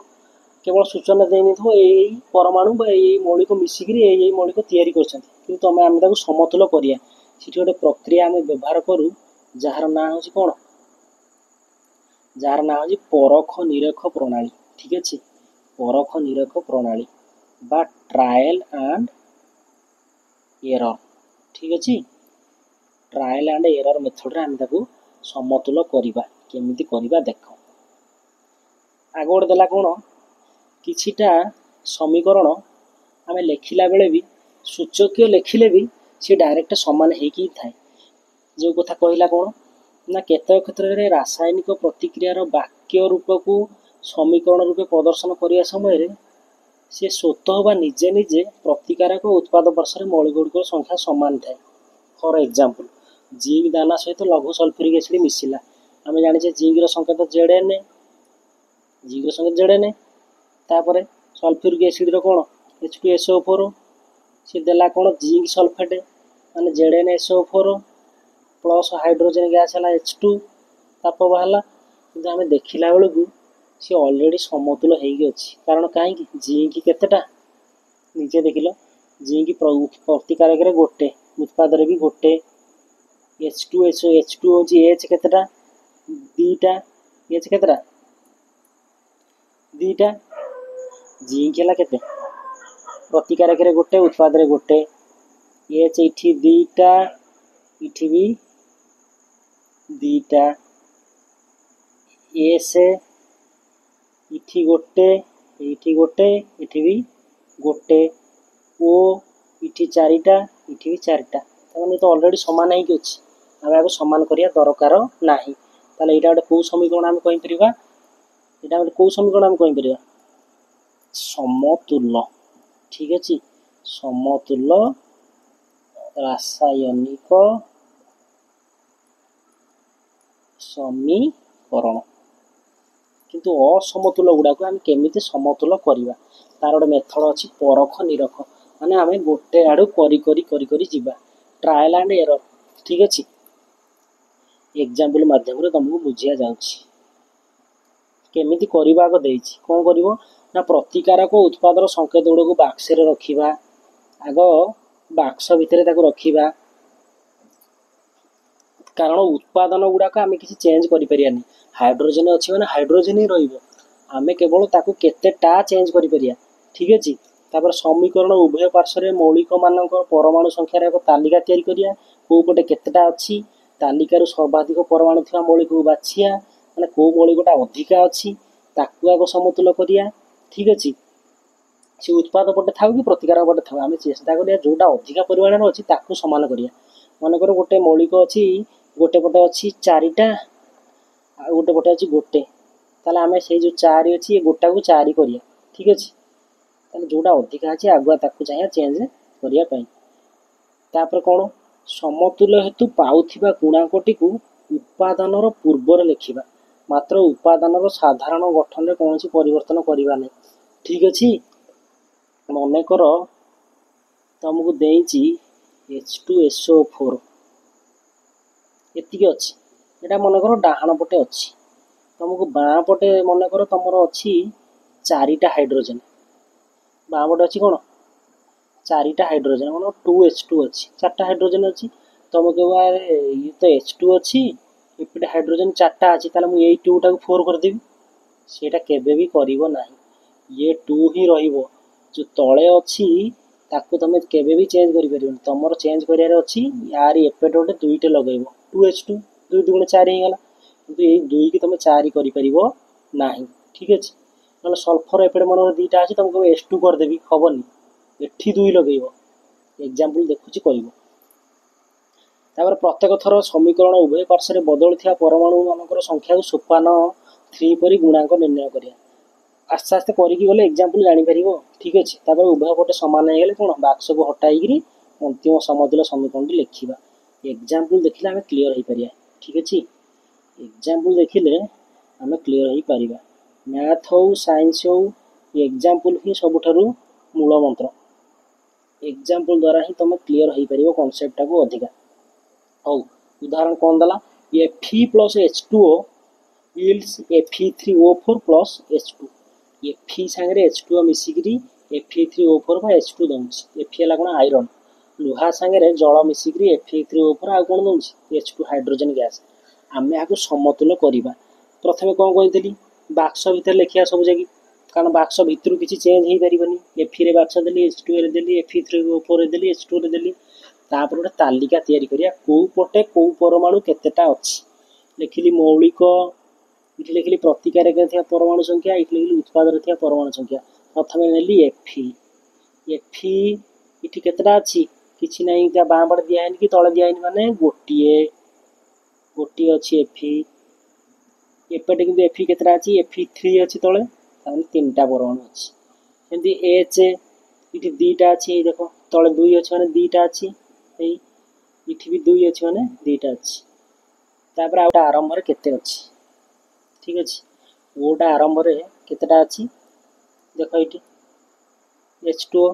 କେବଳ ସୂଚନା ଦେଇନଥିବ ଏଇ ଏଇ ପରମାଣୁ ବା ଏଇ ଏଇ ମୌଳିକ ମିଶିକିରି ଏଇ ଏଇ ମୌଳିକ ତିଆରି କରିଛନ୍ତି, କିନ୍ତୁ ତମେ ଆମେ ତାକୁ ସମତୁଲ କରିବା। ସେଠି ଗୋଟେ ପ୍ରକ୍ରିୟା ଆମେ ବ୍ୟବହାର କରୁ ଯାହାର ନାଁ ହେଉଛି କ'ଣ? ଯାହାର ନାଁ ହେଉଛି ପରଖ ନିରଖ ପ୍ରଣାଳୀ। ଠିକ୍ ଅଛି। ପରଖ ନିରଖ ପ୍ରଣାଳୀ ବା ଟ୍ରାଏଲ୍ ଆଣ୍ଡ ଏରର୍। ଠିକ୍ ଅଛି। ଟ୍ରାଏଲ୍ ଆଣ୍ଡ ଏରର୍ ମେଥଡ଼ରେ ଆମେ ତାକୁ ସମତୁଲ କରିବା। କେମିତି କରିବା ଦେଖ। ଆଗ ଗୋଟେ ଦେଲା କ'ଣ? କିଛିଟା ସମୀକରଣ ଆମେ ଲେଖିଲା ବେଳେ ବି, ସୂଚକୀୟ ଲେଖିଲେ ବି ସେ ଡାଇରେକ୍ଟ ସମାନ ହେଇକି ଥାଏ। ଯେଉଁ କଥା କହିଲା କ'ଣ ନା କେତେକ କ୍ଷେତ୍ରରେ ରାସାୟନିକ ପ୍ରତିକ୍ରିୟାର ବାକ୍ୟ ରୂପକୁ ସମୀକରଣ ରୂପେ ପ୍ରଦର୍ଶନ କରିବା ସମୟରେ ସେ ସ୍ୱତଃ ବା ନିଜେ ନିଜେ ପ୍ରତିକାରକ ଉତ୍ପାଦ ପାର୍ଶ୍ୱରେ ମୌଳିକ ଗୁଡ଼ିକର ସଂଖ୍ୟା ସମାନ ଥାଏ। ଫର୍ ଏକ୍ଜାମ୍ପଲ୍, ଜିଙ୍କ ଦାନା ସହିତ ଲଘୁ ସଲଫ୍ୟୁରିକ୍ ଏସିଡ୍ ମିଶିଲା। ଆମେ ଜାଣିଛେ ଜିଙ୍କର ସଂକେତ Zn, ଜିଙ୍କର ସଂକେତ Zn। ତାପରେ ସଲଫ୍ୟୁରିକ୍ ଏସିଡ୍ର କ'ଣ? H2SO4। ସେ ଦେଲା କ'ଣ? ଜିଙ୍କ ସଲଫେଟ୍, ମାନେ ZnSO4 plus hydrogen gas ହେଲା H2, ତାପ ବାହାରିଲା। କିନ୍ତୁ ଆମେ ଦେଖିଲା ବେଳକୁ ସିଏ ଅଲରେଡ଼ି ସମତୁଲ ହେଇକି ଅଛି। କାରଣ କାହିଁକି? ଜିଙ୍କ କେତେଟା ନିଜେ ଦେଖିଲ, ଜିଙ୍କ ପ୍ରତିକାରକରେ ଗୋଟେ, ଉତ୍ପାଦରେ ବି ଗୋଟେ। H2SO, H2 ହେଉଛି ଏଚ୍ କେତେଟା? ଦୁଇଟା। ଏଚ୍ କେତେଟା? ଦୁଇଟା। ଜିଙ୍କ ହେଲା କେତେ? ପ୍ରତିକାରକରେ ଗୋଟେ, ଉତ୍ପାଦରେ ଗୋଟେ। ଏଚ୍ ଏଇଠି ଦୁଇଟା, ଏଠି ବି ଦୁଇଟା। ଏସ୍ ଏଠି ଗୋଟେ, ଏଇଠି ଗୋଟେ, ଏଠି ବି ଗୋଟେ। ଓ ଏଠି ଚାରିଟା, ଏଠି ବି ଚାରିଟା। ତାମାନେ ତ ଅଲରେଡ଼ି ସମାନ ହେଇକି ଅଛି, ଆମେ ଆକୁ ସମାନ କରିବା ଦରକାର ନାହିଁ। ତାହେଲେ ଏଇଟା ଗୋଟେ କେଉଁ ସମୀକରଣ ଆମେ କହିପାରିବା? ଏଇଟା ଗୋଟେ କେଉଁ ସମୀକରଣ ଆମେ କହିପାରିବା? ସମତୁଲ। ଠିକ୍ ଅଛି, ସମତୁଲ ରାସାୟନିକ ସମୀକରଣ। କିନ୍ତୁ ଅସମତୁଲ ଗୁଡ଼ାକୁ ଆମେ କେମିତି ସମତୁଲ କରିବା, ତାର ଗୋଟେ ମେଥଡ଼ ଅଛି, ପରଖ ନିରଖ। ମାନେ ଆମେ ଗୋଟେ ଆଡ଼ୁ କରି କରି କରି କରି ଯିବା, ଟ୍ରାଏଲ୍ ଆଣ୍ଡ ଏରର୍। ଠିକ୍ ଅଛି, ଏକ୍ଜାମ୍ପଲ୍ ମାଧ୍ୟମରେ ତୁମକୁ ବୁଝିବା ଯାଉଛି କେମିତି କରିବା। ଆଗ ଦେଇଛି କ'ଣ କରିବ ନା, ପ୍ରତିକାରକ ଉତ୍ପାଦର ସଂକେତ ଗୁଡ଼ିକୁ ବାକ୍ସରେ ରଖିବା। ଆଗ ବାକ୍ସ ଭିତରେ ତାକୁ ରଖିବା, କାରଣ ଉତ୍ପାଦନ ଗୁଡ଼ାକ ଆମେ କିଛି ଚେଞ୍ଜ କରିପାରିବାନି। ହାଇଡ୍ରୋଜେନ୍ ଅଛି ମାନେ ହାଇଡ୍ରୋଜେନ୍ ହିଁ ରହିବ, ଆମେ କେବଳ ତାକୁ କେତେଟା ଚେଞ୍ଜ କରିପାରିବା। ଠିକ୍ ଅଛି, ତାପରେ ସମୀକରଣ ଉଭୟ ପାର୍ଶ୍ୱରେ ମୌଳିକମାନଙ୍କର ପରମାଣୁ ସଂଖ୍ୟାର ଏକ ତାଲିକା ତିଆରି କରିବା, କେଉଁ ପଟେ କେତେଟା ଅଛି। ତାଲିକାରୁ ସର୍ବାଧିକ ପରମାଣୁ ଥିବା ମୌଳିକକୁ ବାଛିବା, ମାନେ କେଉଁ ମୌଳିକଟା ଅଧିକା ଅଛି ତାକୁ ଆଗ ସମତୁଲ କରିବା। ଠିକ୍ ଅଛି, ସେ ଉତ୍ପାଦ ପଟେ ଥାଉ କି ପ୍ରତିକାରକ ପଟେ ଥାଉ, ଆମେ ଚେଷ୍ଟା କରିବା ଯେଉଁଟା ଅଧିକା ପରିମାଣରେ ଅଛି ତାକୁ ସମାନ କରିବା। ମନେକର ଗୋଟେ ମୌଳିକ ଅଛି, ଗୋଟେ ପଟେ ଅଛି 4ଟା ଆଉ ଗୋଟେ ପଟେ ଅଛି 1, ତାହେଲେ ଆମେ ସେଇ ଯେଉଁ 4 ଅଛି ଏ ଗୋଟାକୁ 4 କରିବା। ଠିକ୍ ଅଛି, ତାହେଲେ ଯେଉଁଟା ଅଧିକା ଅଛି ଆଗୁଆ ତାକୁ ଚାହିଁବା ଚେଞ୍ଜ କରିବା ପାଇଁ। ତାପରେ କ'ଣ, ସମତୁଲ ହେତୁ ପାଉଥିବା ଗୁଣାଙ୍କଟିକୁ ଉପାଦାନର ପୂର୍ବରେ ଲେଖିବା, ମାତ୍ର ଉପାଦାନର ସାଧାରଣ ଗଠନରେ କୌଣସି ପରିବର୍ତ୍ତନ କରିବା ନାହିଁ। ଠିକ୍ ଅଛି, ମନେକର ତମକୁ ଦେଇଛି H2SO4, ଏତିକି ଅଛି, ଏଇଟା ମନେକର ଡାହାଣ ପଟେ ଅଛି, ତମକୁ ବାଁ ପଟେ ମନେକର ତମର ଅଛି 4ଟା ହାଇଡ୍ରୋଜେନ୍, ବାଁ ପଟେ ଅଛି କ'ଣ 4ଟା ହାଇଡ୍ରୋଜେନ୍, ମାନେ 2H2 ଅଛି, 4ଟା ହାଇଡ୍ରୋଜେନ୍ ଅଛି। ତମେ କହିବ ଆରେ ଇଏ ତ H2 ଅଛି, ଏପଟେ ହାଇଡ୍ରୋଜେନ୍ 4ଟା ଅଛି, ତାହେଲେ ମୁଁ ଏଇ 2ଟାକୁ 4 କରିଦେବି। ସେଇଟା କେବେ ବି କରିବ ନାହିଁ, ଇଏ 2 ହିଁ ରହିବ, ଯେଉଁ ତଳେ ଅଛି ତାକୁ ତମେ କେବେ ବି ଚେଞ୍ଜ କରିପାରିବନି। ତମର ଚେଞ୍ଜ କରିବାର ଅଛି ୟାରି ଏପଟେ ଗୋଟେ 2ଟେ ଲଗେଇବ, 2H2, 2 2 ଗୁଣେ 4 ହେଇଗଲା, କିନ୍ତୁ ଏଇ 2କି ତମେ 4 କରିପାରିବ ନାହିଁ। ଠିକ୍ ଅଛି, ନହେଲେ ସଲଫର ଏପଟେ ମନେକର 2ଟା ଅଛି, ତମେ କହିବ H2 କରିଦେବି, ହେବନି, ଏଠି 2 ଲଗେଇବ। ଏକ୍ଜାମ୍ପଲ୍ ଦେଖୁଛି କହିବ। ତାପରେ ପ୍ରତ୍ୟେକ ଥର ସମୀକରଣ ଉଭୟ ପାର୍ଶ୍ୱରେ ବଦଳୁଥିବା ପରମାଣୁମାନଙ୍କର ସଂଖ୍ୟାକୁ ସୋପାନ 3 ପରି ଗୁଣାଙ୍କ ନିର୍ଣ୍ଣୟ କରିବା। ଆସ୍ତେ ଆସ୍ତେ କରିକି ଗଲେ ଏକ୍ଜାମ୍ପଲ୍ ଜାଣିପାରିବ। ଠିକ୍ ଅଛି, ତାପରେ ଉଭୟ ପଟେ ସମାନ ହେଇଗଲେ କ'ଣ ବାକ୍ସକୁ ହଟାଇକିରି ଅନ୍ତିମ ସମତୁଲ ସମୀକରଣଟି ଲେଖିବା। ଏକ୍ଜାମ୍ପଲ୍ ଦେଖିଲେ ଆମେ କ୍ଲିଅର୍ ହେଇପାରିବା। ଠିକ୍ ଅଛି, ଏକ୍ଜାମ୍ପଲ୍ ଦେଖିଲେ ଆମେ କ୍ଲିଅର୍ ହେଇପାରିବା। ମ୍ୟାଥ୍ ହଉ ସାଇନ୍ସ ହଉ, ଏକ୍ଜାମ୍ପଲ୍ ହିଁ ସବୁଠାରୁ ମୂଳ ମନ୍ତ୍ର। ଏକ୍ଜାମ୍ପଲ୍ ଦ୍ୱାରା ହିଁ ତୁମେ କ୍ଲିଅର୍ ହେଇପାରିବ କନସେପ୍ଟଟାକୁ ଅଧିକା। ହଉ, ଉଦାହରଣ କ'ଣ ଦେଲା, Fe plus H2O yields Fe3O4 plus H2। Fe ସାଙ୍ଗରେ H2O ମିଶିକିରି Fe3O4 ବା H2 ଦେଉଛି। Fe ହେଲା କ'ଣ ଆଇରନ୍, ଲୁହା ସାଙ୍ଗରେ ଜଳ ମିଶିକିରି Fe3O4 ଆଉ କ'ଣ ଦେଉଛି H2 hydrogen gas. ଆମେ ଏହାକୁ ସମତୁଲ କରିବା। ପ୍ରଥମେ କ'ଣ କହିଥିଲି, ବାକ୍ସ ଭିତରେ ଲେଖିବା ସବୁ ଯାଇକି, କାରଣ ବାକ୍ସ ଭିତରୁ କିଛି ଚେଞ୍ଜ ହେଇପାରିବନି। Feରେ ବାକ୍ସ ଦେଲି, H2ରେ ଦେଲି, Fe3O4ରେ ଦେଲି, H2ରେ ଦେଲି। ତାପରେ ଗୋଟେ ତାଲିକା ତିଆରି କରିବା, କେଉଁ ପଟେ କେଉଁ ପରମାଣୁ କେତେଟା ଅଛି। ଲେଖିଲି ମୌଳିକ, ଏଠି ଲେଖିଲି ପ୍ରତିକାରକରେ ଥିବା ପରମାଣୁ ସଂଖ୍ୟା, ଏଠି ଲେଖିଲି ଉତ୍ପାଦରେ ଥିବା ପରମାଣୁ ସଂଖ୍ୟା। ପ୍ରଥମେ ନେଲି Fe, Fe ଏଠି କେତେଟା ଅଛି, କିଛି ନାହିଁ, ତା ବାଁ ପଟେ ଦିଆହେଇନି କି ତଳେ ଦିଆହେଇନି, ମାନେ ଗୋଟିଏ ଅଛି Fe। ଏପଟେ କିନ୍ତୁ Fe କେତେଟା ଅଛି, Fe3 ଅଛି ତଳେ, ତାମାନେ 3ଟା ପରମାଣୁ ଅଛି। ଏମିତି H ଏଠି 2ଟା ଅଛି, ଏଇ ଦେଖ ତଳେ 2 ଅଛି ମାନେ 2ଟା ଅଛି, ଏଇ ଏଠି ବି 2 ଅଛି ମାନେ 2ଟା ଅଛି। ତାପରେ ଆଉ ଆରମ୍ଭରେ କେତେ ଅଛି, ଠିକ୍ ଅଛି, ଓଟା ଆରମ୍ଭରେ କେତେଟା ଅଛି ଦେଖ, ଏଇଠି H2O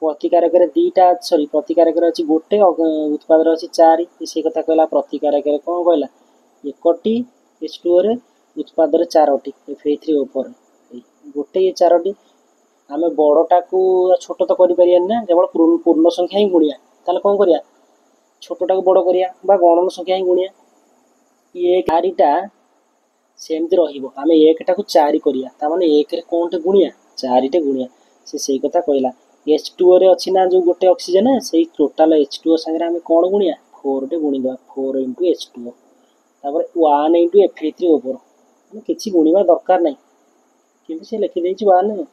ପ୍ରତିକାରକରେ 2ଟା, ସରି ପ୍ରତିକାରକରେ ଅଛି 1, ଉତ୍ପାଦରେ ଅଛି 4। ସେ କଥା କହିଲା ପ୍ରତିକାରକରେ କ'ଣ କହିଲା, 1ଟି H2Oରେ, ଉତ୍ପାଦରେ 4ଟି Fe3O4, ଗୋଟେ ଇଏ 4ଟି। ଆମେ ବଡ଼ଟାକୁ ଛୋଟ ତ କରିପାରିବାନି ନା, କେବଳ ପୂର୍ଣ୍ଣ ସଂଖ୍ୟା ହିଁ ଗୁଣିବା। ତାହେଲେ କ'ଣ କରିବା, ଛୋଟଟାକୁ ବଡ଼ କରିବା ବା ଗଣନ ସଂଖ୍ୟା ହିଁ ଗୁଣିବା। ଇଏ 4ଟା ସେମିତି ରହିବ, ଆମେ 1ଟାକୁ 4 କରିବା, ତାମାନେ 1ରେ କ'ଣଟେ ଗୁଣିବା, 4ଟେ ଗୁଣିବା। ସେ ସେଇ କଥା କହିଲା। H2Oରେ ଅଛି ନା ଯେଉଁ ଗୋଟେ ଅକ୍ସିଜେନ୍, ସେଇ ଟୋଟାଲ H2O ସାଙ୍ଗରେ ଆମେ କ'ଣ ଗୁଣିବା, 4ଟେ ଗୁଣିଦେବା, 4 ଇଣ୍ଟୁ H2O। ତାପରେ 1 ଇଣ୍ଟୁ Fe3O4, ମାନେ କିଛି ଗୁଣିବା ଦରକାର ନାହିଁ, କିନ୍ତୁ ସେ ଲେଖିଦେଇଛି 1।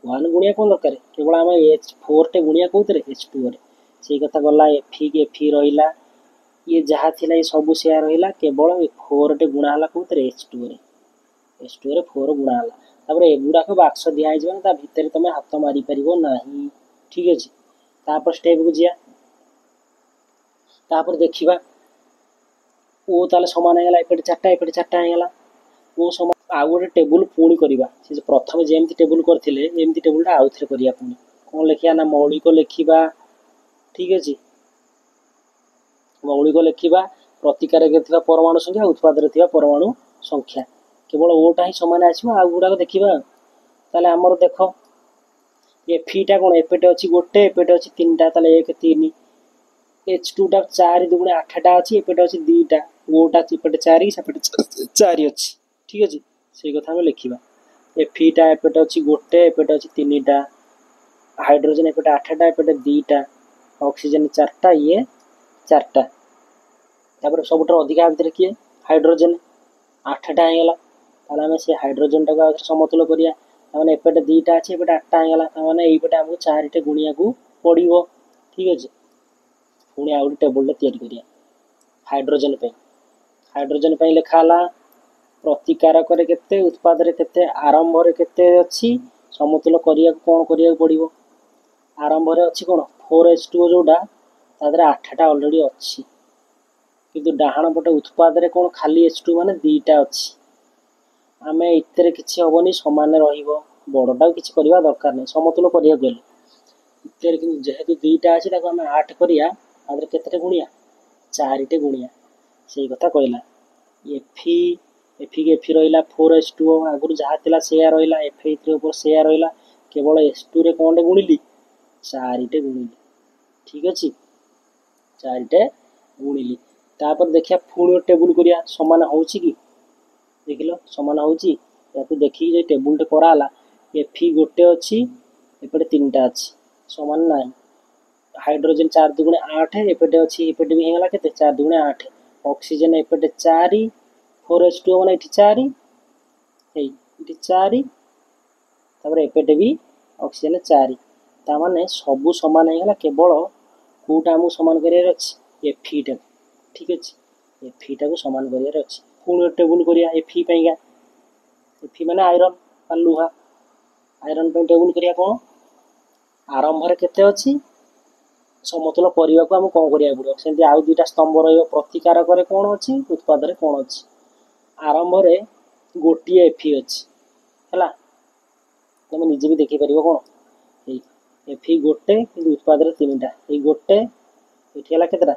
1 ଗୁଣିବା କ'ଣ ଦରକାର, କେବଳ ଆମେ H4ଟେ ଗୁଣିବା କେଉଁଥିରେ, H2Oରେ। ସେଇ କଥା ଗଲା, Fe କି Fe ରହିଲା, ଇଏ ଯାହା ଥିଲା ଏ ସବୁ ସେୟା ରହିଲା, କେବଳ ଏ ଫୋର୍ଟେ ଗୁଣା ହେଲା କେଉଁଥିରେ? ଏଚ୍ ଟୁରେ। ଏଚ୍ ଟୁରେ ଫୋର୍ ଗୁଣା ହେଲା। ତାପରେ ଏଗୁଡ଼ାକ ବାକ୍ସ ଦିଆହେଇଯିବ ନା, ତା ଭିତରେ ତମେ ହାତ ମାରିପାରିବ ନାହିଁ। ଠିକ୍ ଅଛି, ତାପରେ ଷ୍ଟେପ୍କୁ ଯିବା। ତାପରେ ଦେଖିବା ଓ ତାହେଲେ ସମାନ ହେଇଗଲା, ଏପଟେ ଚାରିଟା, ଏପଟେ ଚାରିଟା ହେଇଗଲା। ଓ ସମାନ। ଆଉ ଗୋଟେ ଟେବୁଲ୍ ପୁଣି କରିବା। ସେ ଯେ ପ୍ରଥମେ ଯେମିତି ଟେବୁଲ୍ କରିଥିଲେ, ଏମିତି ଟେବୁଲ୍ଟା ଆଉ ଥରେ କରିବା। ପୁଣି କ'ଣ ଲେଖିବା ନା ମୌଳିକ ଲେଖିବା। ଠିକ୍ ଅଛି, ମୌଳିକ ଲେଖିବା, ପ୍ରତିକାରକରେ ଥିବା ପରମାଣୁ ସଂଖ୍ୟା, ଉତ୍ପାଦରେ ଥିବା ପରମାଣୁ ସଂଖ୍ୟା। କେବଳ ଓଟା ହିଁ ସମାନ ଆସିବ, ଆଉ ଗୁଡ଼ାକ ଦେଖିବା। ତାହେଲେ ଆମର ଦେଖ ଏଫିଟା କ'ଣ? ଏପଟେ ଅଛି ଗୋଟେ, ଏପଟେ ଅଛି ତିନିଟା, ତାହେଲେ 1 3। ଏଚ୍ ଟୁଟା 4 ଦୁଗୁଣେ 8ଟା ଅଛି, ଏପଟେ ଅଛି 2ଟା। ଓଟା ଏପଟେ 4, ସେପଟେ 4 ଅଛି। ଠିକ୍ ଅଛି, ସେଇ କଥା ଆମେ ଲେଖିବା। ଏଫିଟା ଏପଟେ ଅଛି ଗୋଟେ, ଏପଟେ ଅଛି 3ଟା। ହାଇଡ୍ରୋଜେନ୍ ଏପଟେ 8ଟା, ଏପଟେ 2ଟା। ଅକ୍ସିଜେନ୍ 4ଟା, ଇଏ 4ଟା। ତାପରେ ସବୁଠାରୁ ଅଧିକା ଭିତରେ କିଏ? ହାଇଡ୍ରୋଜେନ୍, 8ଟା ହେଇଗଲା। ତାହେଲେ ଆମେ ସେ ହାଇଡ୍ରୋଜେନ୍ଟାକୁ ଆଉ ଥରେ ସମତୁଲ କରିବା। ତାମାନେ ଏପଟେ 2ଟା ଅଛି, ଏପଟେ 8ଟା ହେଇଗଲା। ତାମାନେ ଏଇପଟେ ଆମକୁ 4ଟେ ଗୁଣିବାକୁ ପଡ଼ିବ। ଠିକ୍ ଅଛି, ପୁଣି ଆଉ ଗୋଟେ ଟେବୁଲଟେ ତିଆରି କରିବା ହାଇଡ୍ରୋଜେନ୍ ପାଇଁ। ହାଇଡ୍ରୋଜେନ୍ ପାଇଁ ଲେଖା ହେଲା ପ୍ରତିକାରକରେ କେତେ, ଉତ୍ପାଦରେ କେତେ, ଆରମ୍ଭରେ କେତେ ଅଛି, ସମତୁଲ କରିବାକୁ କ'ଣ କରିବାକୁ ପଡ଼ିବ। ଆରମ୍ଭରେ ଅଛି କ'ଣ? ଫୋର୍ ଏଚ୍ ଟୁ ଯେଉଁଟା, ତା ଦେହରେ 8ଟା ଅଲରେଡ଼ି ଅଛି। କିନ୍ତୁ ଡାହାଣ ପଟେ ଉତ୍ପାଦରେ କ'ଣ? ଖାଲି ଏଚ୍ ଟୁ, ମାନେ 2ଟା ଅଛି। ଆମେ ଏଥିରେ କିଛି ହେବନି, ସମାନ ରହିବ। ବଡ଼ଟାକୁ କିଛି କରିବା ଦରକାର ନାହିଁ ସମତୁଲ କରିବାକୁ ହେଲେ। ଏଥିରେ କିନ୍ତୁ ଯେହେତୁ 2ଟା ଅଛି, ତାକୁ ଆମେ 8 କରିବା। ତା ଦେହରେ କେତେଟା ଗୁଣିଆ? 4ଟେ ଗୁଣିଆ। ସେଇ କଥା କହିଲା। ଏଫି, ଏଫିକି ଏଫି ରହିଲା, ଫୋର୍ ଏଚ୍ ଟୁ ଆଗରୁ ଯାହା ଥିଲା ସେୟା ରହିଲା, ଏଫ୍ ଥ୍ରୀ ଉପରେ ସେୟା ରହିଲା। କେବଳ ଏଚ୍ ଟୁରେ କ'ଣଟେ ଗୁଣିଲି? 4ଟେ ଗୁଣିଲି। ଠିକ୍ ଅଛି, 4ଟେ ଗୁଣିଲି। ତାପରେ ଦେଖିବା, ପୁଣି ଗୋଟେ ଟେବୁଲ୍ କରିବା, ସମାନ ହେଉଛି କି? ଦେଖିଲ, ସମାନ ହେଉଛି। ୟାକୁ ଦେଖିକି ଯଦି ଟେବୁଲ୍ଟେ କରାହେଲା, ଏଫି ଗୋଟେ ଅଛି, ଏପଟେ 3ଟା ଅଛି, ସମାନ ନାହିଁ। ହାଇଡ୍ରୋଜେନ୍ 4 ଦୁଗୁଣେ 8 ଏପଟେ ଅଛି, ଏପଟେ ବି ହେଇଗଲା କେତେ? 4 ଦୁଗୁଣେ 8। ଅକ୍ସିଜେନ୍ ଏପଟେ 4, ଫୋର୍ ଏଚ୍ ଟୁ ମାନେ ଏଠି 4, ଏଇ ଏଠି 4। ତାପରେ ଏପଟେ ବି ଅକ୍ସିଜେନ୍ 4। ତାମାନେ ସବୁ ସମାନ ହେଇଗଲା, କେବଳ କେଉଁଟା ଆମକୁ ସମାନ କରିବାର ଅଛି? ଏଫିଟାକୁ। ଠିକ୍ ଅଛି, ଏଫିଟାକୁ ସମାନ କରିବାର ଅଛି। ପୁଣି ଗୋଟେ ଟେବୁଲ୍ କରିବା ଏଫି ପାଇଁକା। ଏଫି ମାନେ ଆଇରନ୍ ବା ଲୁହା। ଆଇରନ୍ ପାଇଁ ଟେବୁଲ୍ କରିବା କ'ଣ? ଆରମ୍ଭରେ କେତେ ଅଛି, ସମତୁଲ କରିବାକୁ ଆମକୁ କ'ଣ କରିବାକୁ ପଡ଼ିବ। ସେମିତି ଆଉ 2ଟା ସ୍ତମ୍ଭ ରହିବ, ପ୍ରତିକାରକରେ କ'ଣ ଅଛି, ଉତ୍ପାଦରେ କ'ଣ ଅଛି। ଆରମ୍ଭରେ ଗୋଟିଏ ଏଫି ଅଛି, ହେଲା? ତମେ ନିଜେ ବି ଦେଖିପାରିବ କ'ଣ, ଏଇ ଏଫି ଗୋଟେ, କିନ୍ତୁ ଉତ୍ପାଦରେ 3ଟା। ଏଇ ଗୋଟେ, ଏଠି ହେଲା କେତେଟା?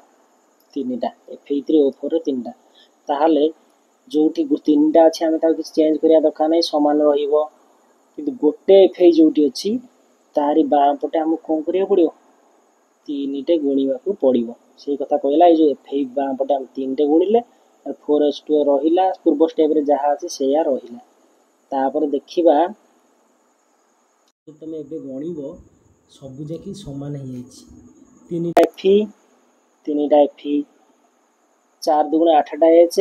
3ଟା। ଏଫ୍ ଥ୍ରୀ ଓ ଫୋର୍ରେ 3ଟା। ତାହେଲେ ଯେଉଁଠି 3ଟା ଅଛି, ଆମେ ତାକୁ କିଛି ଚେଞ୍ଜ କରିବା ଦରକାର ନାହିଁ, ସମାନ ରହିବ। କିନ୍ତୁ ଗୋଟେ ଏଫ୍ ଯେଉଁଠି ଅଛି, ତାରି ବାଁ ପଟେ ଆମକୁ କ'ଣ କରିବାକୁ ପଡ଼ିବ? 3ଟେ ଗୁଣିବାକୁ ପଡ଼ିବ। ସେଇ କଥା କହିଲା। ଏଇ ଯେଉଁ ଏଫ୍ ବାଁ ପଟେ ଆମେ 3ଟେ ଗୁଣିଲେ, ଫୋର୍ ଏଚ୍ ଟୁ ରହିଲା, ପୂର୍ବ ଷ୍ଟେପ୍ରେ ଯାହା ଅଛି ସେଇଆ ରହିଲା। ତାପରେ ଦେଖିବା, ତମେ ଏବେ ଗଣିବ, ସବୁ ଯାକି ସମାନ ହେଇଯାଇଛି। 3ଟା ଏଫି, 3ଟା ଏଫି, 4 ଦୁଗୁଣେ 8ଟା ଏଚ୍,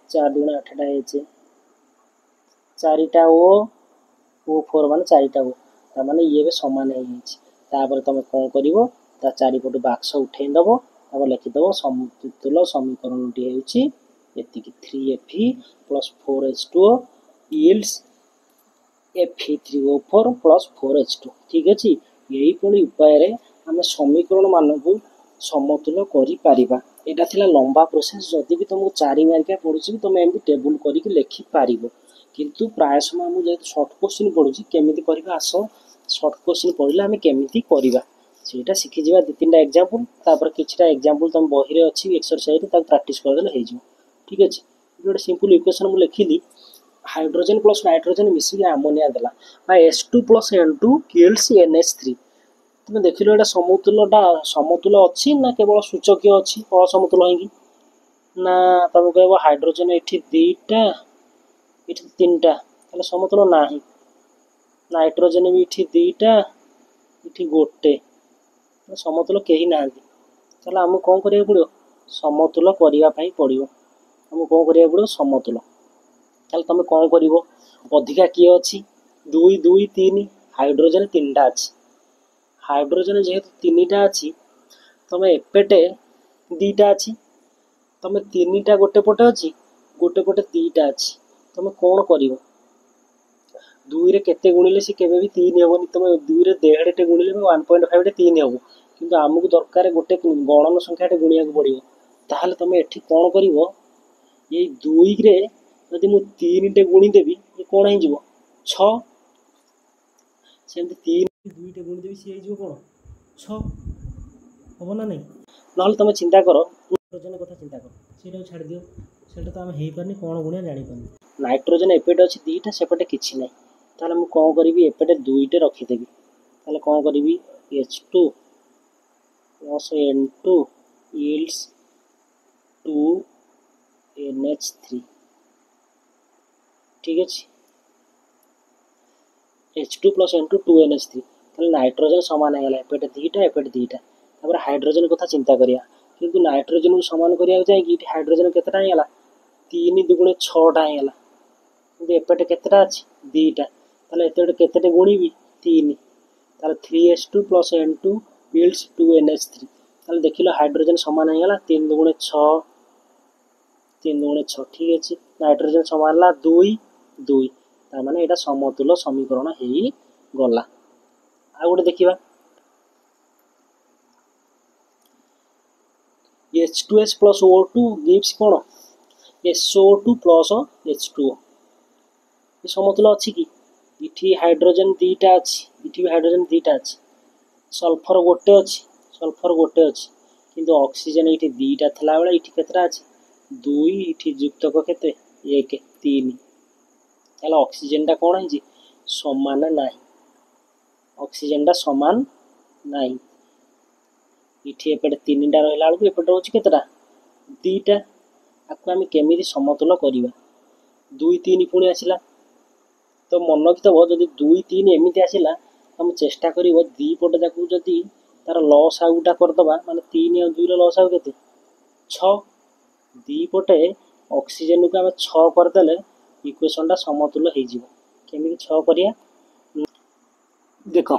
4 ଦୁଗୁଣେ 8ଟା ଏଚ୍, 4ଟା ଓ, ଓ ଫୋର୍ ମାନେ 4ଟା ଓ। ତାମାନେ ଇଏ ଏବେ ସମାନ ହେଇଯାଇଛି। ତାପରେ ତମେ କ'ଣ କରିବ? ତା ଚାରିପଟୁ ବାକ୍ସ ଉଠେଇ ଦେବ, ତାପରେ ଲେଖିଦେବ ସମତୁଲ ସମୀକରଣଟି ହେଉଛି ଏତିକି, three F plus four H two O yields F three O four plus four H two। ଠିକ୍ ଅଛି, ଏଇଭଳି ଉପାୟରେ ଆମେ ସମୀକରଣମାନଙ୍କୁ ସମତୁଲ କରିପାରିବା। ଏଇଟା ଥିଲା ଲମ୍ବା ପ୍ରୋସେସ୍। ଯଦି ବି ତୁମକୁ 4 ମାର୍କିଆ ପଡ଼ୁଛି ବି, ତୁମେ ଏମିତି ଟେବୁଲ୍ କରିକି ଲେଖିପାରିବ। କିନ୍ତୁ ପ୍ରାୟ ସମୟ ଆମକୁ ଯେହେତୁ ସର୍ଟ କୋଶ୍ଚିନ୍ ପଡ଼ୁଛି, କେମିତି କରିବା? ଆସ, ସର୍ଟ କୋଶ୍ଚିନ୍ ପଡ଼ିଲେ ଆମେ କେମିତି କରିବା ସେଇଟା ଶିଖିଯିବା, 2 3ଟା ଏକ୍ଜାମ୍ପଲ୍। ତାପରେ କିଛିଟା ଏକ୍ଜାମ୍ପଲ୍ ତୁମ ବହିରେ ଅଛି ଏକ୍ସରସାଇଜ୍, ତାକୁ ପ୍ରାକ୍ଟିସ୍ କରିଦେଲେ ହେଇଯିବ। ଠିକ୍ ଅଛି, ଗୋଟେ ସିମ୍ପଲ୍ ଇକ୍ୱେସନ୍ ମୁଁ ଲେଖିଲି, ହାଇଡ୍ରୋଜେନ୍ ପ୍ଲସ୍ ନାଇଟ୍ରୋଜେନ୍ ମିଶିକି ଆମୋନିଆ ଦେଲା, ବା S two plus N two yields N H three। ତୁମେ ଦେଖିଲ, ଏଇଟା ସମତୁଲଟା ସମତୁଲ ଅଛି ନା କେବଳ ସୂଚକୀୟ ଅଛି ଅସମତୁଲ ହେଇକି? ନା, ତମେ କହିବ ହାଇଡ୍ରୋଜେନ୍ ଏଠି 2ଟା, ଏଠି 3ଟା, ତାହେଲେ ସମତୁଲ ନାହିଁ। ନାଇଟ୍ରୋଜେନ୍ ବି ଏଠି 2ଟା, ଏଠି ଗୋଟେ, ସମତୁଲ କେହି ନାହାନ୍ତି। ତାହେଲେ ଆମକୁ କ'ଣ କରିବାକୁ ପଡ଼ିବ? ସମତୁଲ କରିବା ପାଇଁ ପଡ଼ିବ। ଆମକୁ କ'ଣ କରିବାକୁ ପଡ଼ିବ? ସମତୁଲ। ତାହେଲେ ତମେ କ'ଣ କରିବ? ଅଧିକା କିଏ ଅଛି? 2, 2, 3, ହାଇଡ୍ରୋଜେନ୍ 3ଟା ଅଛି। ହାଇଡ୍ରୋଜେନ୍ ଯେହେତୁ 3ଟା ଅଛି, ତମେ ଏପଟେ 2ଟା ଅଛି। ତମେ ତିନିଟା ଗୋଟେ ପଟେ ଅଛି, ଗୋଟେ ପଟେ ଦୁଇଟା ଅଛି, ତମେ କ'ଣ କରିବ? ଦୁଇରେ କେତେ ଗୁଣିଲେ ସେ କେବେ ବି ତିନି ହେବନି। ତମେ ଦୁଇରେ ଦେଢ଼ଟେ ଗୁଣିଲେ ବି 1.5ଟେ ତିନି ହେବ, କିନ୍ତୁ ଆମକୁ ଦରକାର ଗୋଟେ ଗଣନ ସଂଖ୍ୟାଟେ ଗୁଣିବାକୁ ପଡ଼ିବ। ତାହେଲେ ତମେ ଏଠି କ'ଣ କରିବ? ଏଇ ଦୁଇରେ ଯଦି ମୁଁ ତିନିଟେ ଗୁଣିଦେବି, ଇଏ କ'ଣ ହେଇଯିବ? ଛଅ। ସେମିତି ତିନି ଦୁଇଟେ ଗୁଣିଦେବି, ସିଏ ହେଇଯିବ କ'ଣ? ଛଅ ହେବ ନା ନାହିଁ? ନହେଲେ ତମେ ଚିନ୍ତା କର, ନାଇଟ୍ରୋଜେନ୍ କଥା ଚିନ୍ତା କର, ସେଇଟାକୁ ଛାଡ଼ିଦିଅ। ସେଇଟା ତ ଆମେ ହେଇପାରୁନି, କ'ଣ ଗୁଣିଆ ଜାଣିପାରୁନି। ନାଇଟ୍ରୋଜେନ୍ ଏପଟେ ଅଛି ଦୁଇଟା, ସେପଟେ କିଛି ନାହିଁ। ତାହେଲେ ମୁଁ କ'ଣ କରିବି? ଏପଟେ ଦୁଇଟେ ରଖିଦେବି। ତାହେଲେ କ'ଣ କରିବି? H2 plus N2 yields 2 NH3। ଠିକ୍ ଅଛି? H2 plus N2 2 NH3। ତାହେଲେ ନାଇଟ୍ରୋଜେନ୍ ସମାନ ହେଇଗଲା, ଏପଟେ ଦୁଇଟା, ଏପଟେ ଦୁଇଟା। ତାପରେ ହାଇଡ୍ରୋଜେନ୍ କଥା ଚିନ୍ତା କରିବା। କିନ୍ତୁ ନାଇଟ୍ରୋଜେନ୍କୁ ସମାନ କରିବାକୁ ଯାଇକି ଏଠି ହାଇଡ୍ରୋଜେନ୍ କେତେଟା ହେଇଗଲା? ତିନି ଦୁଗୁଣେ ଛଅଟା ହେଇଗଲା। କିନ୍ତୁ ଏପଟେ କେତେଟା ଅଛି? ଦୁଇଟା। ତାହେଲେ ଏତେ କେତେଟେ ଗୁଣିବି? ତିନି। ତାହେଲେ 3 H2 plus N2 yields 2 NH3। ତାହେଲେ ଦେଖିଲ, ହାଇଡ୍ରୋଜେନ୍ ସମାନ ହେଇଗଲା, ତିନି ଦୁଗୁଣେ ଛଅ, ତିନି ଦୁଗୁଣେ ଛଅ। ଠିକ୍ ଅଛି? ନାଇଟ୍ରୋଜେନ୍ ସମାନ ହେଲା ଦୁଇ ଦୁଇ। ତାମାନେ ଏଇଟା ସମତୁଲ ସମୀକରଣ ହେଇଗଲା। ଆଉ ଗୋଟେ ଦେଖିବା। H2S plus O2 gives କ'ଣ? SO2 plus H2O। ଏ ସମତୁଲ ଅଛି କି? ଏଠି ହାଇଡ୍ରୋଜେନ୍ ଦୁଇଟା ଅଛି, ଏଠି ବି ହାଇଡ୍ରୋଜେନ୍ ଦୁଇଟା ଅଛି, ସଲଫର ଗୋଟେ ଅଛି, ସଲଫର ଗୋଟେ ଅଛି। କିନ୍ତୁ ଅକ୍ସିଜେନ୍ ଏଇଠି ଦୁଇଟା ଥିଲାବେଳେ ଏଇଠି କେତେଟା ଅଛି? ଦୁଇ। ଏଠି ଯୁକ୍ତକ କେତେ? ଏକ, ତିନି। ତାହେଲେ ଅକ୍ସିଜେନଟା କ'ଣ ହେଇଛି? ସମାନ ନାହିଁ। ଅକ୍ସିଜେନଟା ସମାନ ନାହିଁ। ଏଠି ଏପଟେ ତିନିଟା ରହିଲା ବେଳକୁ ଏପଟେ ରହୁଛି କେତେଟା? ଦୁଇଟା। ଆକୁ ଆମେ କେମିତି ସମତୁଲ କରିବା? ଦୁଇ ତିନି ପୁଣି ଆସିଲା ତ ମନେ ରଖିଥିବ, ଯଦି ଦୁଇ ତିନି ଏମିତି ଆସିଲା, ତମେ ଚେଷ୍ଟା କରିବ ଦୁଇ ପଟ ଯାକୁ ଯଦି ତାର ଲସାଗୁଟା କରିଦେବା, ମାନେ ତିନି ଆଉ ଦୁଇର ଲସାଗୁ କେତେ? ଛଅ। ଦୁଇ ପଟେ ଅକ୍ସିଜେନକୁ ଆମେ ଛଅ କରିଦେଲେ ଇକ୍ୱେସନଟା ସମତୁଲ ହେଇଯିବ। କେମିତି ଛଅ କରିବା ଦେଖ।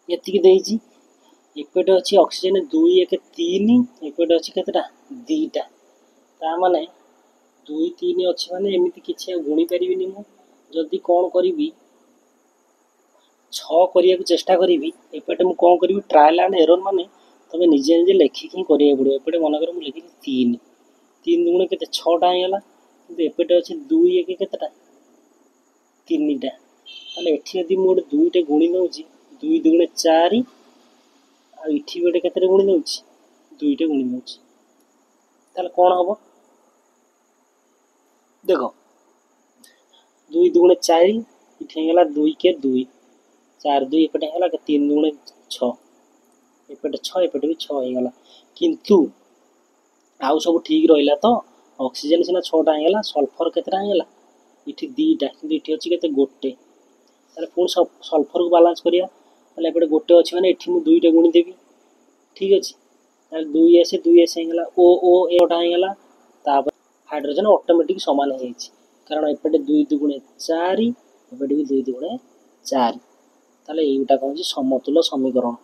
ଏତିକି ଦେଇଛି। ଏପଟେ ଅଛି ଅକ୍ସିଜେନ୍ ଦୁଇ, ଏକ, ତିନି। ଏପଟେ ଅଛି କେତେଟା? ଦୁଇଟା। ତା ମାନେ ଦୁଇ ତିନି ଅଛି, ମାନେ ଏମିତି କିଛି ଆଉ ଗୁଣି ପାରିବିନି। ମୁଁ ଯଦି କ'ଣ କରିବି, ଛଅ କରିବାକୁ ଚେଷ୍ଟା କରିବି। ଏପଟେ ମୁଁ କ'ଣ କରିବି? ଟ୍ରାଏଲ୍ ଆଣ୍ଡ ଏରର୍, ମାନେ ତମେ ନିଜେ ନିଜେ ଲେଖିକି ହିଁ କରିବାକୁ ପଡ଼ିବ। ଏପଟେ ମନେକର ମୁଁ ଲେଖିଲି ତିନି, ତିନି ଦୁଗୁଣେ କେତେ? ଛଅଟା ହେଇଗଲା। କିନ୍ତୁ ଏପଟେ ଅଛି ଦୁଇ, ଏକ, କେତେଟା? ତିନିଟା। ତାହେଲେ ଏଠି ଯଦି ମୁଁ ଗୋଟେ ଦୁଇଟେ ଗୁଣି ନେଉଛି, ଦୁଇ ଦୁଗୁଣେ ଚାରି। ଆଉ ଏଠି ବି ଗୋଟେ କେତେଟା ଗୁଣି ନେଉଛି? ଦୁଇଟେ ଗୁଣି ନେଉଛି। ତାହେଲେ କ'ଣ ହବ ଦେଖ। ଦୁଇ ଦୁଗୁଣେ ଚାରି, ଏଠି ହେଇଗଲା ଦୁଇ କେ ଦୁଇ, ଚାରି ଦୁଇ। ଏପଟେ ହେଇଗଲା ତିନି ଦୁଗୁଣେ ଛଅ, ଏପଟେ ଛଅ, ଏପଟେ ବି ଛଅ ହେଇଗଲା। କିନ୍ତୁ ଆଉ ସବୁ ଠିକ୍ ରହିଲା ତ? ଅକ୍ସିଜେନ୍ ସିନା ଛଅଟା ହେଇଗଲା, ସଲଫର କେତେଟା ହେଇଗଲା? ଏଠି ଦୁଇଟା, କିନ୍ତୁ ଏଠି ଅଛି କେତେ? ଗୋଟେ। ତାହେଲେ ପୁଣି ସଲଫରକୁ ବାଲାନ୍ସ କରିବା। ତାହେଲେ ଏପଟେ ଗୋଟେ ଅଛି, ମାନେ ଏଠି ମୁଁ ଦୁଇଟା ଗୁଣି ଦେବି। ଠିକ୍ ଅଛି? ତାହେଲେ ଦୁଇ ଏସ୍, ଦୁଇ ଏସ୍ ହେଇଗଲା, ଓ ଓ ଏଟା ହେଇଗଲା। ତାପରେ ହାଇଡ୍ରୋଜେନ୍ ଅଟୋମେଟିକ୍ ସମାନ ହେଇଯାଇଛି, କାରଣ ଏପଟେ ଦୁଇ ଦୁଗୁଣେ ଚାରି, ଏପଟେ ବି ଦୁଇ ଦୁଗୁଣେ ଚାରି। ତାହେଲେ ଏଇଟା କ'ଣ ହେଉଛି? ସମତୁଲ ସମୀକରଣ।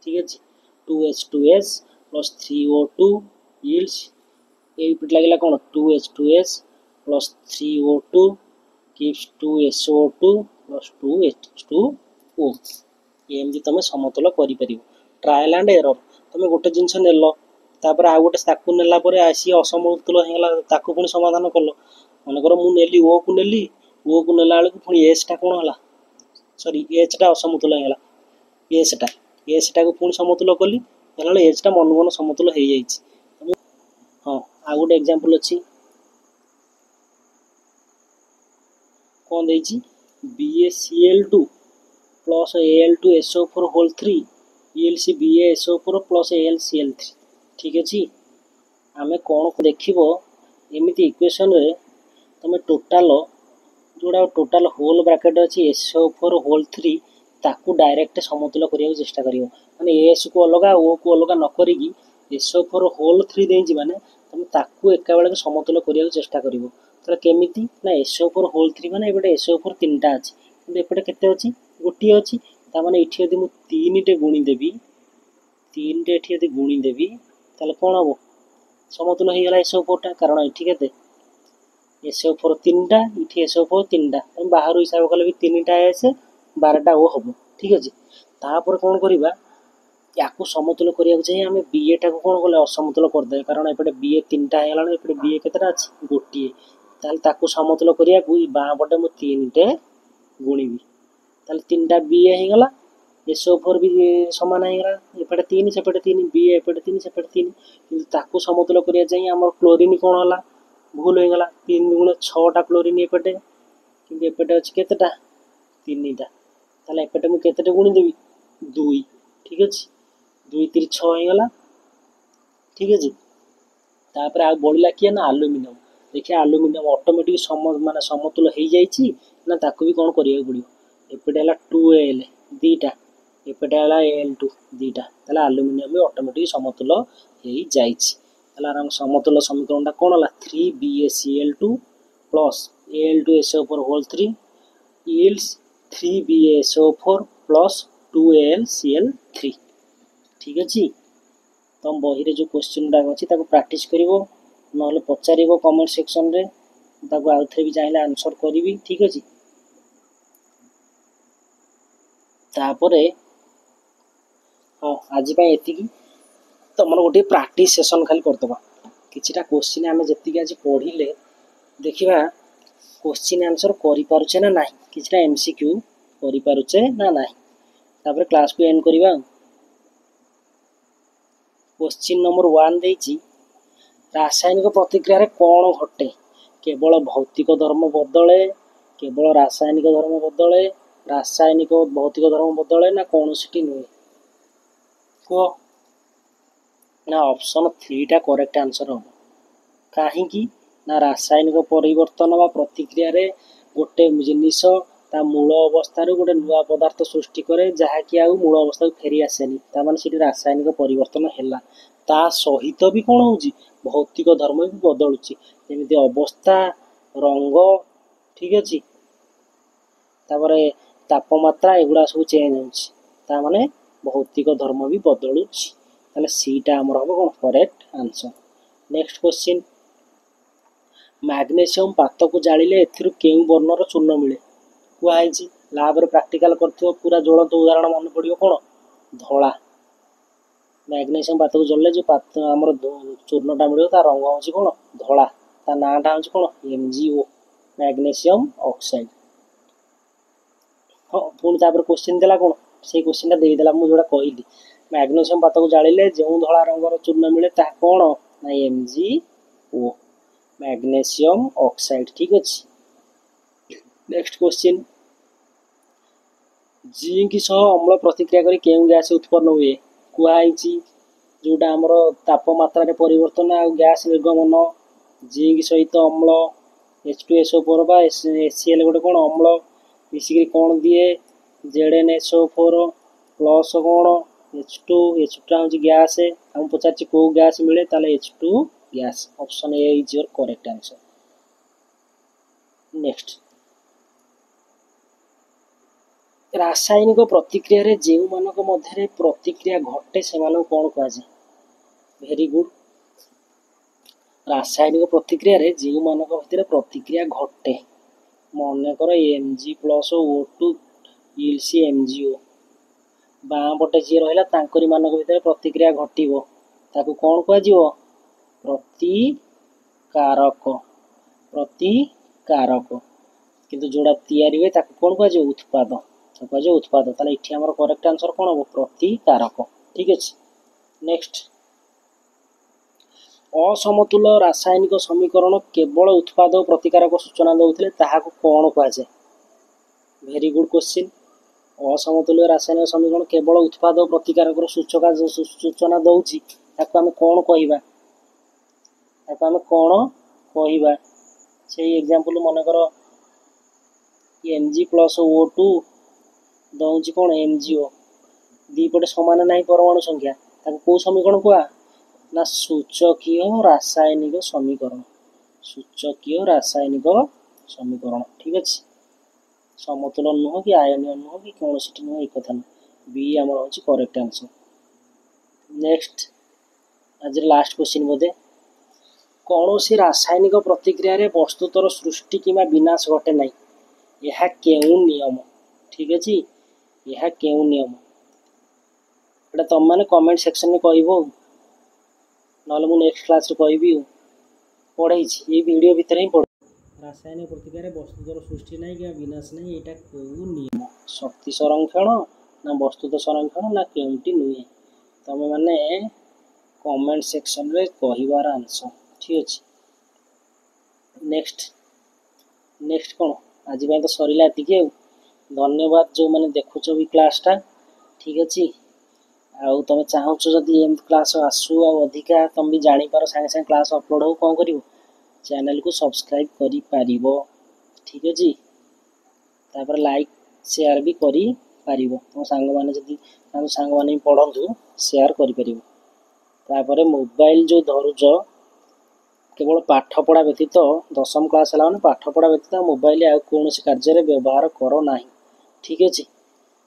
ଠିକ୍ ଅଛି? 2 H2S plus 3 O2 yields, ଏଇପଟେ ଲାଗିଲା କ'ଣ? 2 H2S plus 3 O2 gives 2 SO2 plus 2 H2O। ଏମିତି ତମେ ସମତୁଲ କରିପାରିବ। Trial and error. ତମେ ଗୋଟେ ଜିନିଷ ନେଲ, ତାପରେ ଆଉ ଗୋଟେ ତାକୁ ନେଲା ପରେ ସିଏ ଅସମତୁଲ ହେଇଗଲା, ତାକୁ ପୁଣି ସମାଧାନ କଲ। ମନେକର ମୁଁ ନେଲି, ଓ କୁ ନେଲି। ଓ କୁ ନେଲା ବେଳକୁ ପୁଣି ଏସ୍ଟା କ'ଣ ହେଲା? ସରି, ଏଚ୍ଟା ଅସମତୁଲ ହେଇଗଲା। ଏସ୍ଟା, ଏସ୍ଟାକୁ ପୁଣି ସମତୁଲ କଲି, ହେଲା ଏଚ୍ଟା ମନକୁ ମନ ସମତୁଲ ହେଇଯାଇଛି। ହଁ, ଆଉ ଗୋଟେ ଏକ୍ଜାମ୍ପଲ୍ ଅଛି। କ'ଣ ଦେଇଛି? BaCl2 plus Al2SO4 whole three yields BaSO4 plus AlCl3। ଠିକ୍ ଅଛି? ଆମେ କ'ଣ ଦେଖିବ? ଏମିତି ଇକ୍ୱେସନରେ ତୁମେ ଟୋଟାଲ ଯେଉଁଟା ଟୋଟାଲ ହୋଲ୍ ବ୍ରାକେଟ୍ ଅଛି SO4 whole three, ତାକୁ ଡାଇରେକ୍ଟ ସମତୁଲ କରିବାକୁ ଚେଷ୍ଟା କରିବ। ମାନେ ଏସ୍କୁ ଅଲଗା, ଓକୁ ଅଲଗା ନ କରିକି ଏସ୍ଓ ଫୋର୍ ହୋଲ୍ ଥ୍ରୀ ଦେଇଛି, ମାନେ ତୁମେ ତାକୁ ଏକା ବେଳକେ ସମତୁଲ କରିବାକୁ ଚେଷ୍ଟା କରିବ। ତାହେଲେ କେମିତି ନା SO4 whole three, ମାନେ ଏପଟେ SO4 ତିନିଟା ଅଛି, କିନ୍ତୁ ଏପଟେ କେତେ ଅଛି? ଗୋଟିଏ ଅଛି। ତାମାନେ ଏଠି ଯଦି ମୁଁ ତିନିଟେ ଗୁଣିଦେବି, ତିନିଟେ ଏଠି ଯଦି ଗୁଣିଦେବି, ତାହେଲେ କ'ଣ ହେବ? ସମତୁଲ ହେଇଗଲା ଏସ୍ଓ ଫୋର୍ଟା। କାରଣ ଏଠି କେତେ? SO4 ତିନିଟା, ଏଠି SO4 ତିନିଟା। ତମେ ବାହାରୁ ହିସାବ କଲେ ବି ତିନିଟା ଏସ୍, 12ଟା ଓ ହେବ। ଠିକ୍ ଅଛି। ତାପରେ କ'ଣ କରିବା? ୟାକୁ ସମତୁଲ କରିବାକୁ ଯାଇ ଆମେ ବି ଏଟାକୁ କ'ଣ କଲେ? ଅସମତୁଲ କରିଦେବେ। କାରଣ ଏପଟେ ବି ଏ ତିନିଟା ହେଇଗଲାଣି, ଏପଟେ ବି ଏ କେତେଟା ଅଛି? ଗୋଟିଏ। ତାହେଲେ ତାକୁ ସମତୁଲ କରିବାକୁ ଏଇ ବାଁ ପଟେ ମୁଁ ତିନିଟେ ଗୁଣିବି। ତାହେଲେ ତିନିଟା ବି ଏ ହେଇଗଲା, SO4 ବି ସମାନ ହେଇଗଲା। ଏପଟେ ତିନି, ସେପଟେ ତିନି, ବି ଏପଟେ ତିନି, ସେପଟେ ତିନି। କିନ୍ତୁ ତାକୁ ସମତୁଲ କରିବା ଯାଇ ଆମର କ୍ଲୋରିନ୍ କ'ଣ ହେଲା? ଭୁଲ ହେଇଗଲା। ତିନି ଗୁଣ ଛଅଟା କ୍ଲୋରିନ୍ ଏପଟେ, କିନ୍ତୁ ଏପଟେ ଅଛି କେତେଟା? ତିନିଟା। ତାହେଲେ ଏପଟେ ମୁଁ କେତେଟା ଗୁଣିଦେବି? ଦୁଇ। ଠିକ୍ ଅଛି। ଦୁଇ ତିରି ଛଅ ହେଇଗଲା। ଠିକ୍ ଅଛି। ତାପରେ ଆଉ ବଳିଲା କିଏ ନା ଆଲୁମିନିୟମ। ଦେଖିବା, ଆଲୁମିନିୟମ ଅଟୋମେଟିକ୍ ସମ ମାନେ ସମତୁଲ ହେଇଯାଇଛି ନା ତାକୁ ବି କ'ଣ କରିବାକୁ ପଡ଼ିବ? ଏପଟେ ହେଲା ଟୁ ଏଲ୍ ଦୁଇଟା, ଏପଟେ ହେଲା ଏଲ୍ ଟୁ ଦୁଇଟା। ତାହେଲେ ଆଲୁମିନିୟମ ବି ଅଟୋମେଟିକ୍ ସମତୁଲ ହେଇଯାଇଛି। ତାହେଲେ ଆମ ସମତୁଲ ସମୀକରଣଟା କ'ଣ ହେଲା? Three BaCl2 plus Al2SO4 whole three yields three BaSO4 plus two AlCl3। ଠିକ୍ ଅଛି। ତମ ବହିରେ ଯେଉଁ କୋଶ୍ଚିନ୍ ଗୁଡ଼ାକ ଅଛି, ତାକୁ ପ୍ରାକ୍ଟିସ୍ କରିବ, ନହେଲେ ପଚାରିବ କମେଣ୍ଟ ସେକ୍ସନରେ। ତାକୁ ଆଉଥରେ ବି ଚାହିଁଲେ ଆନ୍ସର୍ କରିବି। ଠିକ୍ ଅଛି। ତାପରେ ହଁ, ଆଜି ପାଇଁ ଏତିକି। ତମର ଗୋଟିଏ ପ୍ରାକ୍ଟିସ୍ ସେସନ୍ ଖାଲି କରିଦେବା। କିଛିଟା କୋଶ୍ଚିନ୍ ଆମେ ଯେତିକି ଆଜି ପଢ଼ିଲେ, ଦେଖିବା କୋଶ୍ଚିନ୍ ଆନ୍ସର୍ କରିପାରୁଛେ ନା ନାହିଁ, କିଛିଟା MCQ କରିପାରୁଛେ ନା ନାହିଁ। ତାପରେ କ୍ଲାସ୍କୁ ଏଣ୍ଡ କରିବା। ଆଉ କୋଶ୍ଚିନ୍ ନମ୍ବର 1 ଦେଇଛି, ରାସାୟନିକ ପ୍ରତିକ୍ରିୟାରେ କ'ଣ ଘଟେ? କେବଳ ଭୌତିକ ଧର୍ମ ବଦଳେ, କେବଳ ରାସାୟନିକ ଧର୍ମ ବଦଳେ, ରାସାୟନିକ ଭୌତିକ ଧର୍ମ ବଦଳେ, ନା କୌଣସିଟି ନୁହେଁ? କୁହ ନା ଅପସନ୍ ଥ୍ରୀଟା କରେକ୍ଟ ଆନ୍ସର୍ ହେବ। କାହିଁକି ନା ରାସାୟନିକ ପରିବର୍ତ୍ତନ ବା ପ୍ରତିକ୍ରିୟାରେ ଗୋଟେ ଜିନିଷ ତା ମୂଳ ଅବସ୍ଥାରୁ ଗୋଟେ ନୂଆ ପଦାର୍ଥ ସୃଷ୍ଟି କରେ, ଯାହାକି ଆଉ ମୂଳ ଅବସ୍ଥାକୁ ଫେରି ଆସେନି। ତାମାନେ ସେଠି ରାସାୟନିକ ପରିବର୍ତ୍ତନ ହେଲା, ତା ସହିତ ବି କ'ଣ ହେଉଛି? ଭୌତିକ ଧର୍ମ ବି ବଦଳୁଛି। ଯେମିତି ଅବସ୍ଥା, ରଙ୍ଗ, ଠିକ୍ ଅଛି, ତାପରେ ତାପମାତ୍ରା, ଏଗୁଡ଼ା ସବୁ ଚେଞ୍ଜ ହେଉଛି। ତା ମାନେ ଭୌତିକ ଧର୍ମ ବି ବଦଳୁଛି। ତାହେଲେ ସିଟା ଆମର ହେବ କ'ଣ? Correct answer. Next question, magnesium ପାତକୁ ଜାଳିଲେ ଏଥିରୁ କେଉଁ ବର୍ଣ୍ଣର ଚୂର୍ଣ୍ଣ ମିଳେ? କୁହାହେଇଛି, ଲାବରେ ପ୍ରାକ୍ଟିକାଲ କରିଥିବ, ପୁରା ଜ୍ୱଳନ୍ତ ଉଦାହରଣ ମନେ ପଡ଼ିବ। କ'ଣ? ଧଳା। ମ୍ୟାଗ୍ନେସିୟମ୍ ପାତକୁ ଜଳିଲେ ଯେଉଁ ପାତ ଆମର ଚୂର୍ଣ୍ଣଟା ମିଳିବ, ତା ରଙ୍ଗ ହେଉଛି କ'ଣ? ଧଳା। ତା ନାଁଟା ହେଉଛି କ'ଣ? MgO, magnesium oxide. ହଁ, ପୁଣି ତାପରେ କୋଶ୍ଚିନ୍ ଦେଲା କ'ଣ? ସେଇ କୋଶ୍ଚିନ୍ଟା ଦେଇଦେଲା ମୁଁ ଯେଉଁଟା କହିଲି। ମ୍ୟାଗ୍ନେସିୟମ୍ ପାତକୁ ଜାଳିଲେ ଯେଉଁ ଧଳା ରଙ୍ଗର ଚୂର୍ଣ୍ଣ ମିଳେ, ତାହା କ'ଣ ନା MgO, magnesium oxide. ଠିକ୍ ଅଛି। ନେକ୍ସଟ କୋଶ୍ଚିନ୍, ଜିଙ୍କ ସହ ଅମ୍ଳ ପ୍ରତିକ୍ରିୟା କରି କେଉଁ ଗ୍ୟାସ୍ ଉତ୍ପନ୍ନ ହୁଏ? କୁହାହେଇଛି, ଯେଉଁଟା ଆମର ତାପମାତ୍ରାରେ ପରିବର୍ତ୍ତନ ଆଉ ଗ୍ୟାସ୍ ନିର୍ଗମନ। ଜିଙ୍କ ସହିତ ଅମ୍ଳ H2SO4 ବା HCl ଗୋଟେ କ'ଣ ଅମ୍ଳ ମିଶିକିରି କ'ଣ ଦିଏ? ZnSO4 plus କ'ଣ? H2। ଏଚ୍ ଟୁଟା ହେଉଛି ଗ୍ୟାସ୍। ଆମକୁ ପଚାରିଛି କେଉଁ ଗ୍ୟାସ୍ ମିଳେ। ତାହେଲେ H2 gas. Option A is your correct answer. Next, ରାସାୟନିକ ପ୍ରତିକ୍ରିୟାରେ ଯେଉଁମାନଙ୍କ ମଧ୍ୟରେ ପ୍ରତିକ୍ରିୟା ଘଟେ, ସେମାନଙ୍କୁ କ'ଣ କୁହାଯାଏ? Very good. ରାସାୟନିକ ପ୍ରତିକ୍ରିୟାରେ ଯେଉଁମାନଙ୍କ ଭିତରେ ପ୍ରତିକ୍ରିୟା ଘଟେ, ମନେକର Mg plus O2 yields MgO। ବାଁ ପଟେ ଯିଏ ରହିଲା, ତାଙ୍କରି ମାନଙ୍କ ଭିତରେ ପ୍ରତିକ୍ରିୟା ଘଟିବ। ତାକୁ କ'ଣ କୁହାଯିବ? ପ୍ରତିକାରକ। ପ୍ରତିକାରକ। କିନ୍ତୁ ଯେଉଁଟା ତିଆରି ହୁଏ, ତାକୁ କ'ଣ କୁହାଯିବ? ଉତ୍ପାଦ। ତାକୁ କୁହାଯିବ ଉତ୍ପାଦ। ତାହେଲେ ଏଠି ଆମର କରେକ୍ଟ ଆନ୍ସର କ'ଣ ହେବ? ପ୍ରତିକାରକ। ଠିକ୍ ଅଛି। ନେକ୍ସଟ, ଅସମତୁଲ ରାସାୟନିକ ସମୀକରଣ କେବଳ ଉତ୍ପାଦ ଓ ପ୍ରତିକାରକ ସୂଚନା ଦେଉଥିଲେ ତାହାକୁ କ'ଣ କୁହାଯାଏ? Very good question. ଅସମତୁଲ୍ୟ ରାସାୟନିକ ସମୀକରଣ କେବଳ ଉତ୍ପାଦ ଓ ପ୍ରତିକାରକର ସୂଚନା ଦେଉଛି, ତାକୁ ଆମେ କ'ଣ କହିବା? ତାକୁ ଆମେ କ'ଣ କହିବା? ସେଇ ଏକ୍ଜାମ୍ପଲ୍, ମନେକର Mg plus O2 ଦେଉଛି କ'ଣ? MgO। ଦୁଇ ପଟେ ସମାନ ନାହିଁ ପରମାଣୁ ସଂଖ୍ୟା। ତାକୁ କେଉଁ ସମୀକରଣ କୁହା? ନା ସୂଚକୀୟ ରାସାୟନିକ ସମୀକରଣ। ସୂଚକୀୟ ରାସାୟନିକ ସମୀକରଣ। ଠିକ୍ ଅଛି, ସମତୁଲନ ନୁହଁ କି ଆୟନୀୟ ନୁହଁ କି କୌଣସିଟି ନୁହଁ, ଏ କଥା ନୁହଁ। ବି ଆମର ହେଉଛି କରେକ୍ଟ ଆନ୍ସର। ନେକ୍ସଟ, ଆଜିର ଲାଷ୍ଟ କ୍ୱେଶ୍ଚିନ୍ ବୋଧେ। କୌଣସି ରାସାୟନିକ ପ୍ରତିକ୍ରିୟାରେ ବସ୍ତୁତର ସୃଷ୍ଟି କିମ୍ବା ବିନାଶ ଘଟେ ନାହିଁ, ଏହା କେଉଁ ନିୟମ? ଠିକ୍ ଅଛି, ଏହା କେଉଁ ନିୟମ? ଏଇଟା ତମମାନେ କମେଣ୍ଟ ସେକ୍ସନରେ କହିବ ଆଉ, ନହେଲେ ମୁଁ ନେକ୍ସଟ କ୍ଲାସ୍ରେ କହିବି। ଆଉ ପଢ଼େଇଛି ଏଇ ଭିଡ଼ିଓ ଭିତରେ ହିଁ ପଢ଼। ରାସାୟନିକ ପ୍ରତିକ୍ରିୟାରେ ବସ୍ତୁତର ସୃଷ୍ଟି ନାହିଁ କିମ୍ବା ବିନାଶ ନାହିଁ, ଏଇଟା କେଉଁ ନିୟମ? ଶକ୍ତି ସଂରକ୍ଷଣ ନା ବସ୍ତୁତ ସଂରକ୍ଷଣ ନା କେଉଁଟି ନୁହେଁ? ତମେମାନେ କମେଣ୍ଟ ସେକ୍ସନରେ କହିବାର ଆନ୍ସର। ଠିକ୍ ଅଛି, ନେକ୍ସଟ ନେକ୍ସଟ କ'ଣ? ଆଜି ପାଇଁ ତ ସରିଲା ଏତିକି ଆଉ। ଧନ୍ୟବାଦ ଯେଉଁମାନେ ଦେଖୁଛ ବି କ୍ଲାସ୍ଟା। ଠିକ୍ ଅଛି, ଆଉ ତୁମେ ଚାହୁଁଛ ଯଦି ଏମିତି କ୍ଲାସ୍ ଆସୁ ଆଉ ଅଧିକା, ତୁମେ ବି ଜାଣିପାର ସାଙ୍ଗେ ସାଙ୍ଗେ କ୍ଲାସ୍ ଅପଲୋଡ଼ ହଉ, କ'ଣ କରିବ? ଚ୍ୟାନେଲକୁ ସବସ୍କ୍ରାଇବ୍ କରିପାରିବ। ଠିକ୍ ଅଛି, ତାପରେ ଲାଇକ୍ ସେୟାର ବି କରିପାରିବ। ତୁମ ସାଙ୍ଗମାନେ ଯଦି, ଆମ ସାଙ୍ଗମାନେ ବି ପଢ଼ନ୍ତୁ, ସେୟାର କରିପାରିବ। ତାପରେ ମୋବାଇଲ ଯେଉଁ ଧରୁଛ, କେବଳ ପାଠ ପଢ଼ା ବ୍ୟତୀତ, ଦଶମ କ୍ଲାସ୍ ହେଲା ମାନେ ପାଠ ପଢ଼ା ବ୍ୟତୀତ ମୋବାଇଲ ଆଉ କୌଣସି କାର୍ଯ୍ୟରେ ବ୍ୟବହାର କର ନାହିଁ। ଠିକ୍ ଅଛି,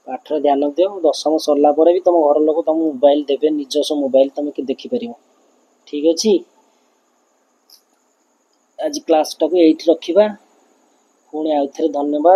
ପାଠରେ ଧ୍ୟାନ ଦିଅ। ଦଶମ ସରିଲା ପରେ ବି ତୁମ ଘର ଲୋକ ତୁମକୁ ମୋବାଇଲ ଦେବେ, ନିଜସ୍ୱ ମୋବାଇଲ ତୁମେ ଦେଖିପାରିବ। ଠିକ୍ ଅଛି, ଆଜି କ୍ଲାସ୍ଟାକୁ ଏଇଠି ରଖିବା। ପୁଣି ଆଉଥରେ ଧନ୍ୟବାଦ।